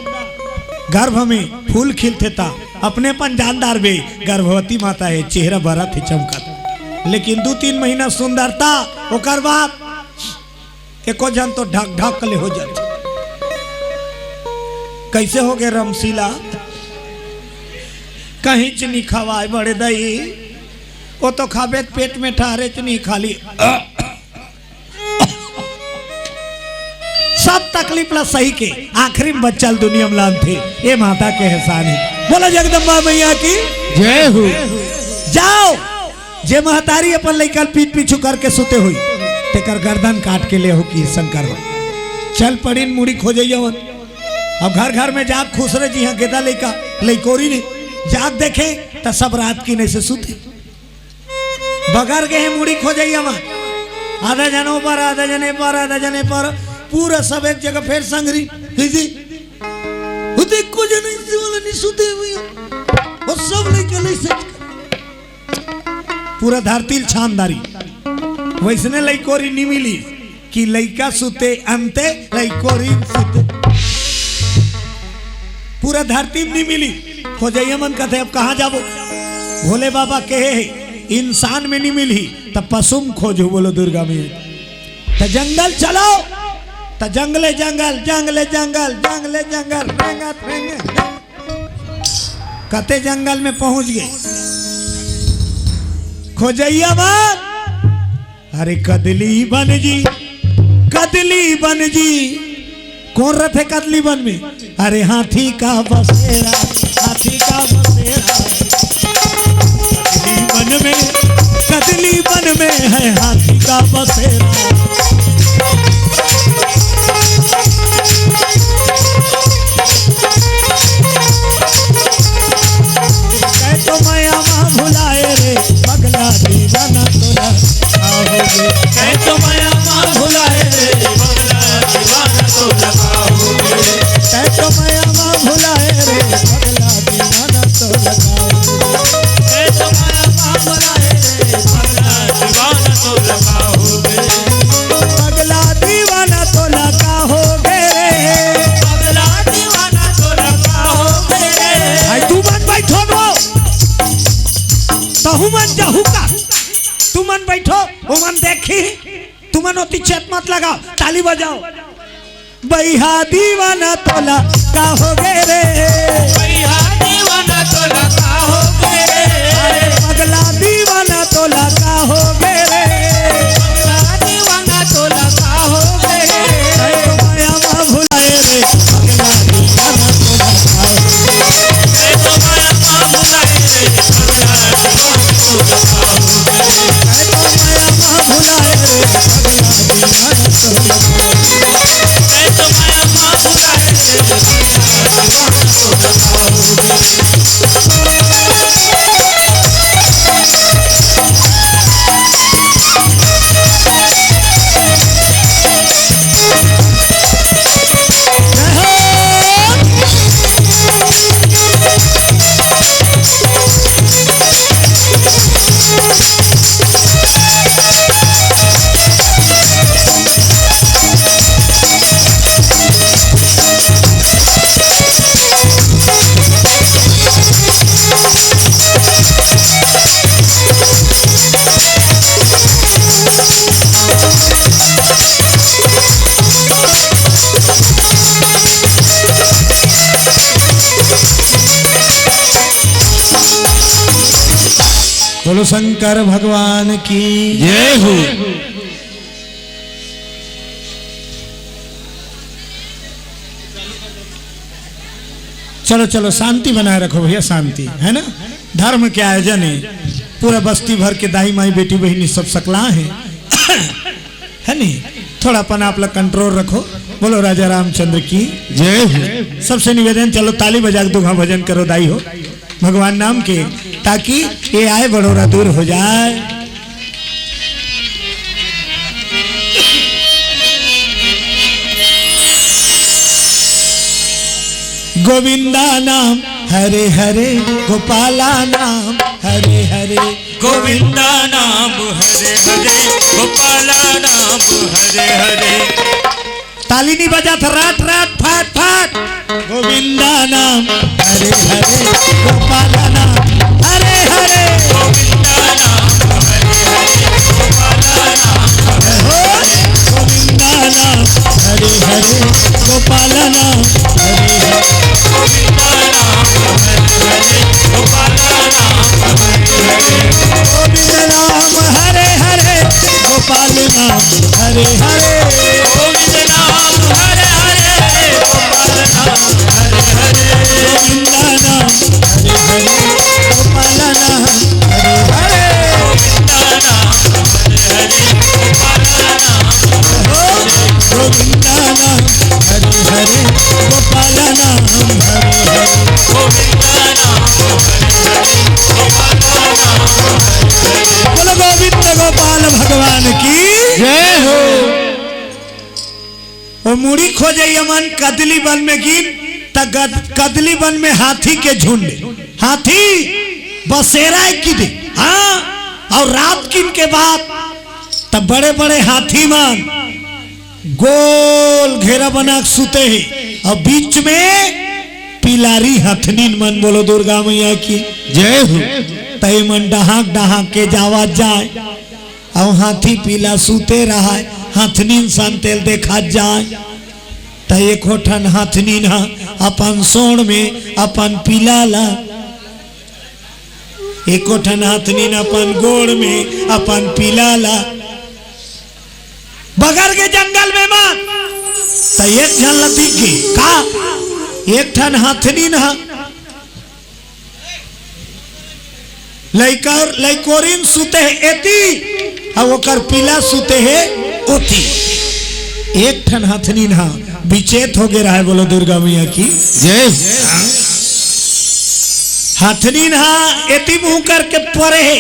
गर्भ में फूल खिलथे ता अपने अपन जानदार बे, गर्भवती माता हे, चेहरा बरत हे चमकत, लेकिन दू तीन महीना सुंदरता, ओकर बाद एको झन तो ढक ढक ले हो जाथे। कैसे हो गे रमशीला? कहीं च नहीं खवाए बड़े दई, वो तो खाबे त पेट में ठहरे च नहीं खाली। सब तकलीफ ला सही के आखिरी में बच्चा ल दुनिया में लानथे, ये माता के एहसान है। बोलो जगदम्बा मैया की जय हो। जाओ, जे महतारी अपन लइका ल पीठ पीछू करके सुते हुई, तेकर गर्दन काट के ले हो कि शंकर हो। चल पड़िन मुड़ी खोजइया मन। अब घर घर में जाग खुसरे जी हाँ गेदा लइका लइकोरी ने जाग देखे त सब रात की नहीं से सुते। बगर गे हे मुड़ी खोजइया मन। आधा जन ओ पार, आधा जन ए पार, आधा जन ए पार, पूरा सब एक जगह फेर संगरी। दीदी, वो तो एको जन इसे वाला नहीं सुते हुए। वो सब लइका लइसे पूरा धरती ल छानदारी। वैसने लइकोरी नी मिली कि लइका सुते अंते लइकोरी सुते। पूरा धरती में नी मिली। खोजइया मन कथे, अब कहाँ जाबो? भोले बाबा कहे हे, इंसान में नी मिलही, त पशु में खोजो। बोलो दुर्गा मैया। त जंगल चलो, त जंगले जंगल, जंगले जंगल, जंगले जंगल, रेंगत रेंगत कते जंगल में पहुंच गे। खोजइया मन, अरे कदली बन जी, कदली बन जी, कोन रथे कदली बन में? अरे हाथी का बसेरा, हाथी का बसेरा। कदली बन में, कदली बन में है हाथी का बसेरा। कै तो मया मा भुलाए रे, पगला दीवाना तोला का होगे। कै तो मया मा भुलाए रे, पगला दीवाना तोला का होगे। कै तो मया मा भुलाए रे, पगला दीवाना तोला का होगे। कै तो मया मा भुलाए रे, पगला दीवाना तोला का होगे। पगला दीवाना तोला का होगे रे। पगला दीवाना तोला का होगे रे। भाई, तू मन बैठो नो। तहू मन जहू का। तू मन बैठो, वो मन देखी। तू मन ओती चेत मत लगाओ, ताली बजाओ। बइहा दीवाना तोला का होगे रे। बइहा दीवाना तोला का होगे रे। अरे पगला दीवाना तोला का होगे रे। पगला दीवाना तोला का होगे रे। कै तो मया मा भुलाए रे, पगला दीवाना तोला का होगे। कै तो मया मा भुलाए रे, पगला दीवाना तोला का होगे। कै तो मया मा भुलाए रे, पगला दीवाना तोला का होगे। कै तो मया मा भुलाए रे, पगला दीवाना तोला का होगे। बोलो शंकर भगवान की जय हो। चलो, चलो, शांति बनाए रखो भैया, शांति, है ना? धर्म के आयोजन है, पूरा बस्ती भर के दाई माई बेटी बहिनी सब सकला है, है नहीं? थोड़ा अपन आप लोग कंट्रोल रखो। बोलो राजा रामचंद्र की जय हो। सबसे निवेदन, चलो ताली बजा के दुहा भजन करो दाई हो। भगवान नाम के, ताकि ये आए बड़ोरा दूर हो जाए। गोविंदा नाम हरे हरे, गोपाला नाम हरे हरे। गोविंदा नाम हरे हरे, गोपाला नाम हरे हरे। ताली नहीं बजा था, राट राट फाट फाट। गोविंदा नाम हरे हरे, गोपाला नाम हरे हरे। गोविंदा नाम हरे हरे, गोपाला नाम हरे हरे। गोविंदा नाम हरे हरे, गोपाला नाम हरे हरे। गोविंदा नाम हरे हरे, गोपाला नाम हरे हरे। गोविंद नाम हरे हरे, गोपाल नाम हरे हरे। गोविंद नाम हरे हरे, गोपाल नाम हरे हरे। गोविंद नाम हरे हरे, गोपाल नाम हरे हरे। गोविंद नाम हरे हरे, गोपाल नाम हरे हरे। गोविंद नाम हरे हरे, गोपाल नाम हरे हरे। गोविंद नाम हरे हरे, गोपाल नाम हरे हरे। बोलो गोविंद गोपाल भगवान की जय हो। वो मुड़ी खोजे यमन कदली बन में गिन, त गद-, कदली बन में हाथी के झुंड, हाथी बसेरा है कि दे, हाँ, और रात किन के बाद तब बड़े बड़े हाथी मन गोल घेरा बना के सुते हे, और बीच में पिलारी हथनीन मन। बोलो दुर्गा मैया की जय हो। तय मन डहाक डहाक के जावत जाए, अउ हाथी पीला सुते रहय, हथनीन सन तेल देखत जाय। त एको ठन हथनीन ह अपन सोंड़ में अपन पीला ला, एको ठन हथनीन अपन गोड़ में अपन पीला ला, बगर के जंगल में मत, त एक झन ला दिख गे। का? एक ठन हथनीन ह लइकर, लइकोरिन सुते हे एती, अउ ओकर पीला सुते हे ओती। एक ठन हथनीन ह बिचेत हो गे रहय। बोलो दुर्गा मैया की जय। हथनीन ह एती मुंह करके परे हे,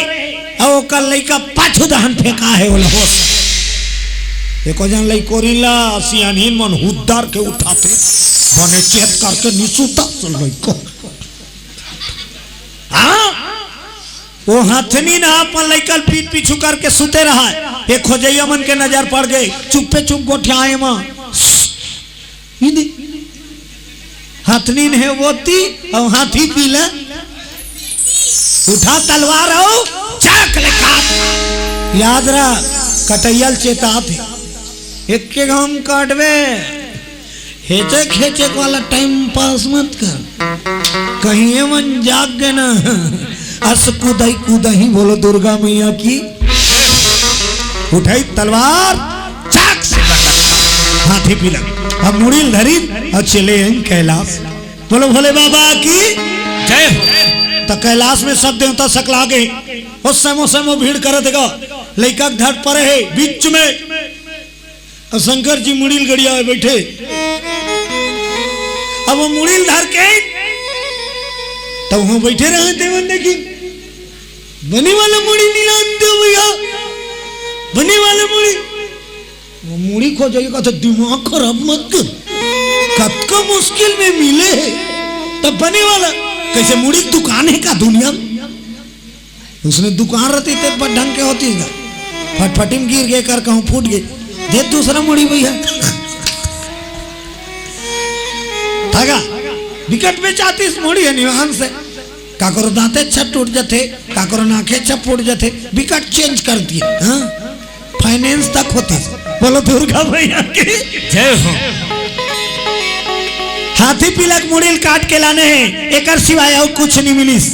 अउ ओकर लइका पाछू दहन फेंका हे, ओला होश। एको झन लइकोरिन ला सियानहीन मन हुद्दर के उठाथे, बने चेत करके निसुता लइको। हाँ? वो हथनीन ह अपन लइका ल पीठ पीछू करके सुते रहय। एक खोजइया मन के नजर पड़ गे, चुप्पे चुप गोठियाए म। ई दे। हथनीन हे ओती, अउ हाथी पीला। उठा तलवार अउ चाक ले काट। याद रख, कटइया ल चेतात हे। एके घांव म काटबे। हेचक हेचक वाला टाइम पास मत कर, कहीं ये मन जाग गे ना। अस कुदई कुदही। बोलो दुर्गा मैया की। उठई तलवार, चाक से लगा, हाथी पीला। अब मुड़ी ल धरी अउ चले आइन कैलाश। बोलो भोले बाबा की जय हो। त कैलाश में सब देवता सकला गे। ओ समो समो भीड़ करत हे गा, लइका के धड़ परे हे बीच में। अउ शंकर जी मुड़ी ल गड़ियाए बइठे। अब वो मुड़ी ल धर के, त उहां बइठे रहे देवन देखी, बने वाला मुड़ी नी लान दे भइया, बने वाला मुड़ी। वो मुड़ी खोजइया कहथे, "दिमाग खराब मत कर, कतका मुश्किल में मिले हे, त बने वाला।" कइसे मुड़ी के दुकान हे का दुनिया में? उसने दुकान रहती ते बड़ ढंग के होती गा। फटफटी में गिर गे कर कहूं फूट गे। दे दूसरा मुड़ी भइया। थागा, बिकट बेचातीस मुड़ी हे निवान से। काकरो दांते अच्छा टूट जाथे, काकरो नाखे अच्छा फूट जाथे, बिकट चेंज कर दिए। हाँ? फाइनेंस तक होतीस। बोलो दुर्गा मैया की जय हो। हाथी पीला के मुड़ी ल काट के लाने हे, एकर सिवाय अउ कुछ नहीं मिलिस।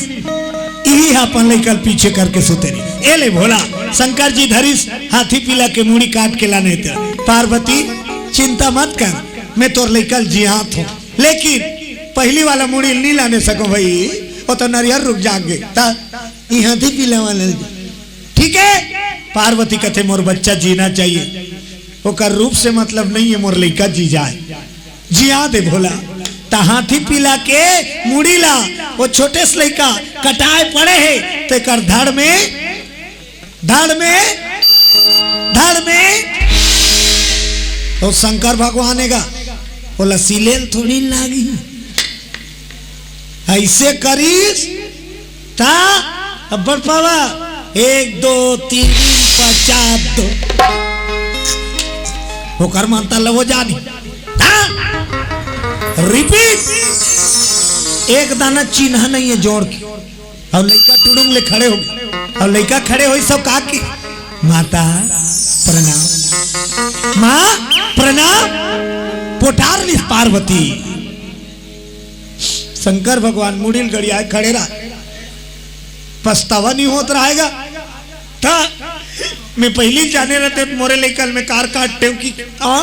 इही ह अपन लइका ल पीछे करके सुते रही। ए ले भोला, शंकर जी धरिस हाथी पीला के मुड़ी काट के लाने त पार्वती, चिंता मत कर, मैं तोर लइका ल जियात हों, लेकिन पहिली वाला मुड़ी ल नी लाने सकों भई, ओ तो नरियर रुख जाग गे। त ई हाथी पीला वाला ल, ठीक है? पार्वती कथे, मोर बच्चा जीना चाहिए, ओकर रूप से मतलब नहीं है, मोर लइका जी जाए, जिया दे भोला। त हाथी पीला के मुड़ी ला ओ छोटे से लइका कटाए पड़े हे, त एकर धड़ में, धड़ में, धड़ में, ओ शंकर भगवान हे गा, ओला सिले ल थोड़ी लागी। अइसे करिस, त अब्बड़ पावा, एक, दो, तीन, पचास, दो। ओकर मन त लवो जानी। हाँ? Repeat। एक दाना चिन्हा नहीं है जोड़ के। अउ लइका टुड़ुंग ले खड़े हो गे। अउ लइका खड़े होइस, सब का की, माता प्रणाम, माँ प्रणाम। पोटार लिस पार्वती। शंकर भगवान मुड़ी ल गड़ियाए खड़े रहा, पछतावा नहीं होत रहेगा। त मैं पहिली जाने रहते त मोरे लइका ल मैं कार काटतेंव कि, आ?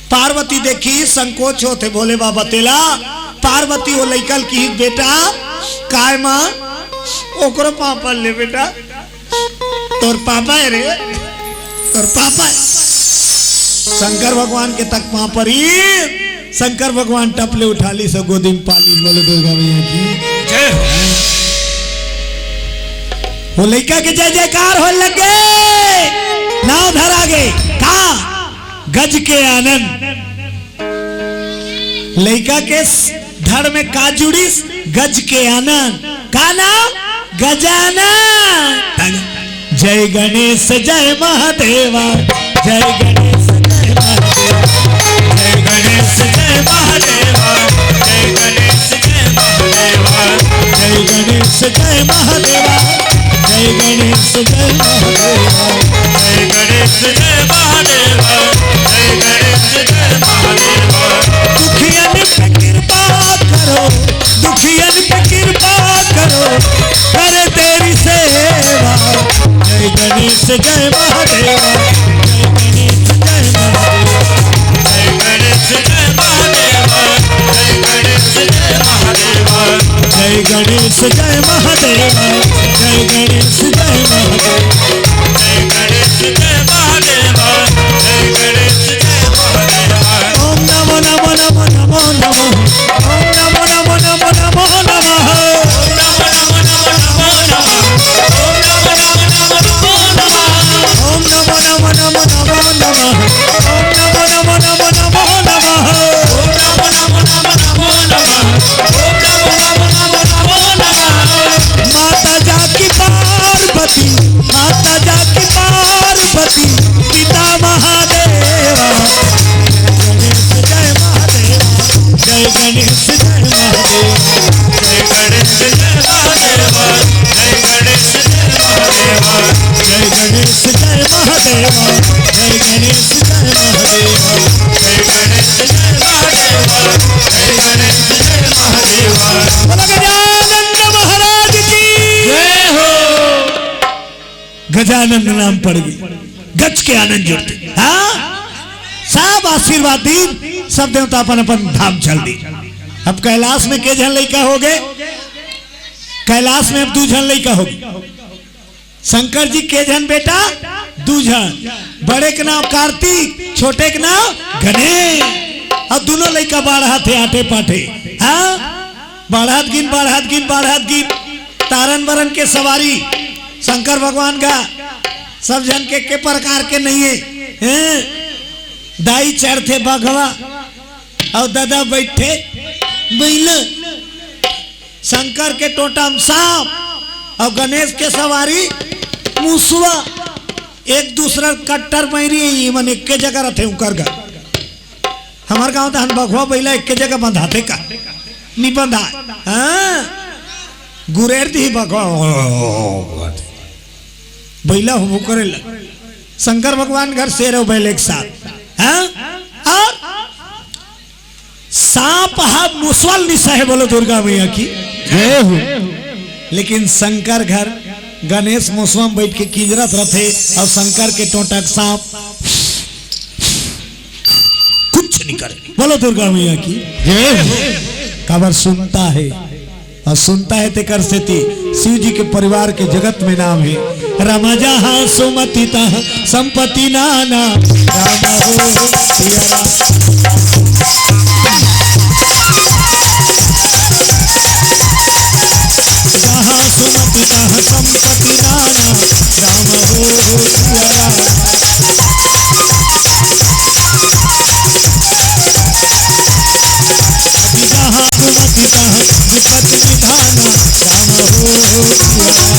पार्वती देखिस संकोच होत हे भोले बाबा तेला। पार्वती ओ लइका ल किहिस, बेटा, काय माँ? ओकरो पाँव पर ले बेटा, तोर पापा हे रे, तोर पापा हे। शंकर भगवान के तक पाँव परी, शंकर भगवान टप ले उठा लिस, गोदी म पालिस। बोलो दुर्गा मैया की जय हो। ओ लइका के जय जयकार होय लगे, नाव धरा गे। का? गज के आनंद। लइका के स-, धड़ में का जुड़िस? गज के आनंद। का नाम? गजानन। जय गणेश जय महादेवा, जय गणेश जय महादेवा, जय गणेश जय महादेवा, जय गणेश जय महादेवा, जय गणेश जय महादेवा, जय गणेश जय महादेवा, जय गणेश जय महादेवा, जय गणेश जय महादेवा। दुखियन पे कृपा करो, दुखियन पे कृपा करो, करे तेरी सेवा। जय गणेश जय महादेवा, जय गणेश जय महादेवा। जय गणेश जय महादेवा, जय गणेश जय महादेवा। जय गणेश जय महादेवा, जय गणेश जय महादेवा। जय गणेश जय महादेवा, जय गणेश जय महादेवा। ओम नमो नमो नमो नमो नमः। ओम नमो नमो नमो नमो नमः। ओम नमो नमो नमो नमो नमः। ओम नमो नमो नमो नमो नमः। ओम नमो नमो नमो नमो नमः। ओम नमो नमो नमो नमो नमः। ओम नमो नमो नमो नमो नमः। ओम नमो नमो नमो नमो नमः। माता जाकी पार्वती, माता जाकी पार्वती, पिता महादेवा। जय गणेश जय महादेवा, जय गणेश जय महादेवा। जय गणेश जय महादेवा, जय गणेश जय महादेवा। जय गणेश जय महादेवा, जय गणेश जय महादेवा। जय गणेश जय महादेवा, जय गणेश जय महादेवा। बोलो गजानंद महाराज की जय हो। गजानंद नाम पड़ गई, गज के आनंद जुड़ते। हाँ, सब आशीर्वाद दीन, सब देवता अपन अपन धाम चल दीन। अब कैलाश में के झन लइका हो गे? कैलाश में अब दू झन लइका हो गे। शंकर जी के झन बेटा? दू झन। बड़े के नाम कार्तिक, छोटे के नाम गणेश। अब दूनों लइका बाढ़त हे आठे पाठे। हाँ, बाढ़त गिन, बाढ़त गिन, बाढ़त गिन। तारन बरन के सवारी शंकर भगवान का, सब झन के के प्रकार के नहीं है, हैं? दाई चढ़थे बघवा अउ ददा बैठे बइला। शंकर के टोटा म सांप अउ गणेश के सवारी मुसवा। एक दूसरा कट्टर बैरी हे, ये मन एके जगह रथे उकर घर। हमर गांव त हन बघवा बइला एके जगह बंधाथे का? नी बंधा। हाँ? गुरेर दी बघवा। बइला हो करे लग। शंकर भगवान घर शेर अउ बैल एक साथ। हाँ? अउ सांप ह मुसवा ल नी सहे, बोलो दुर्गा मैया की। जय हो। लेकिन शंकर घर गणेश मुसवा म बइठ के किंजरत रथे अउ शंकर के टोंटा के सांप कुछ नहीं करे। बोलो दुर्गा मैया की। जय हो। काबर सुनता हे अउ सुनता हे तेकर सेती शिव जी के परिवार के जगत में नाम हे। राम जहाँ सुमति तहाँ संपति नाना। राम हो सिया राम। जहाँ सुमति तहाँ संपति नाना। राम हो सिया राम। जहाँ सुमति तहाँ विपति निधाना। राम हो सिया राम।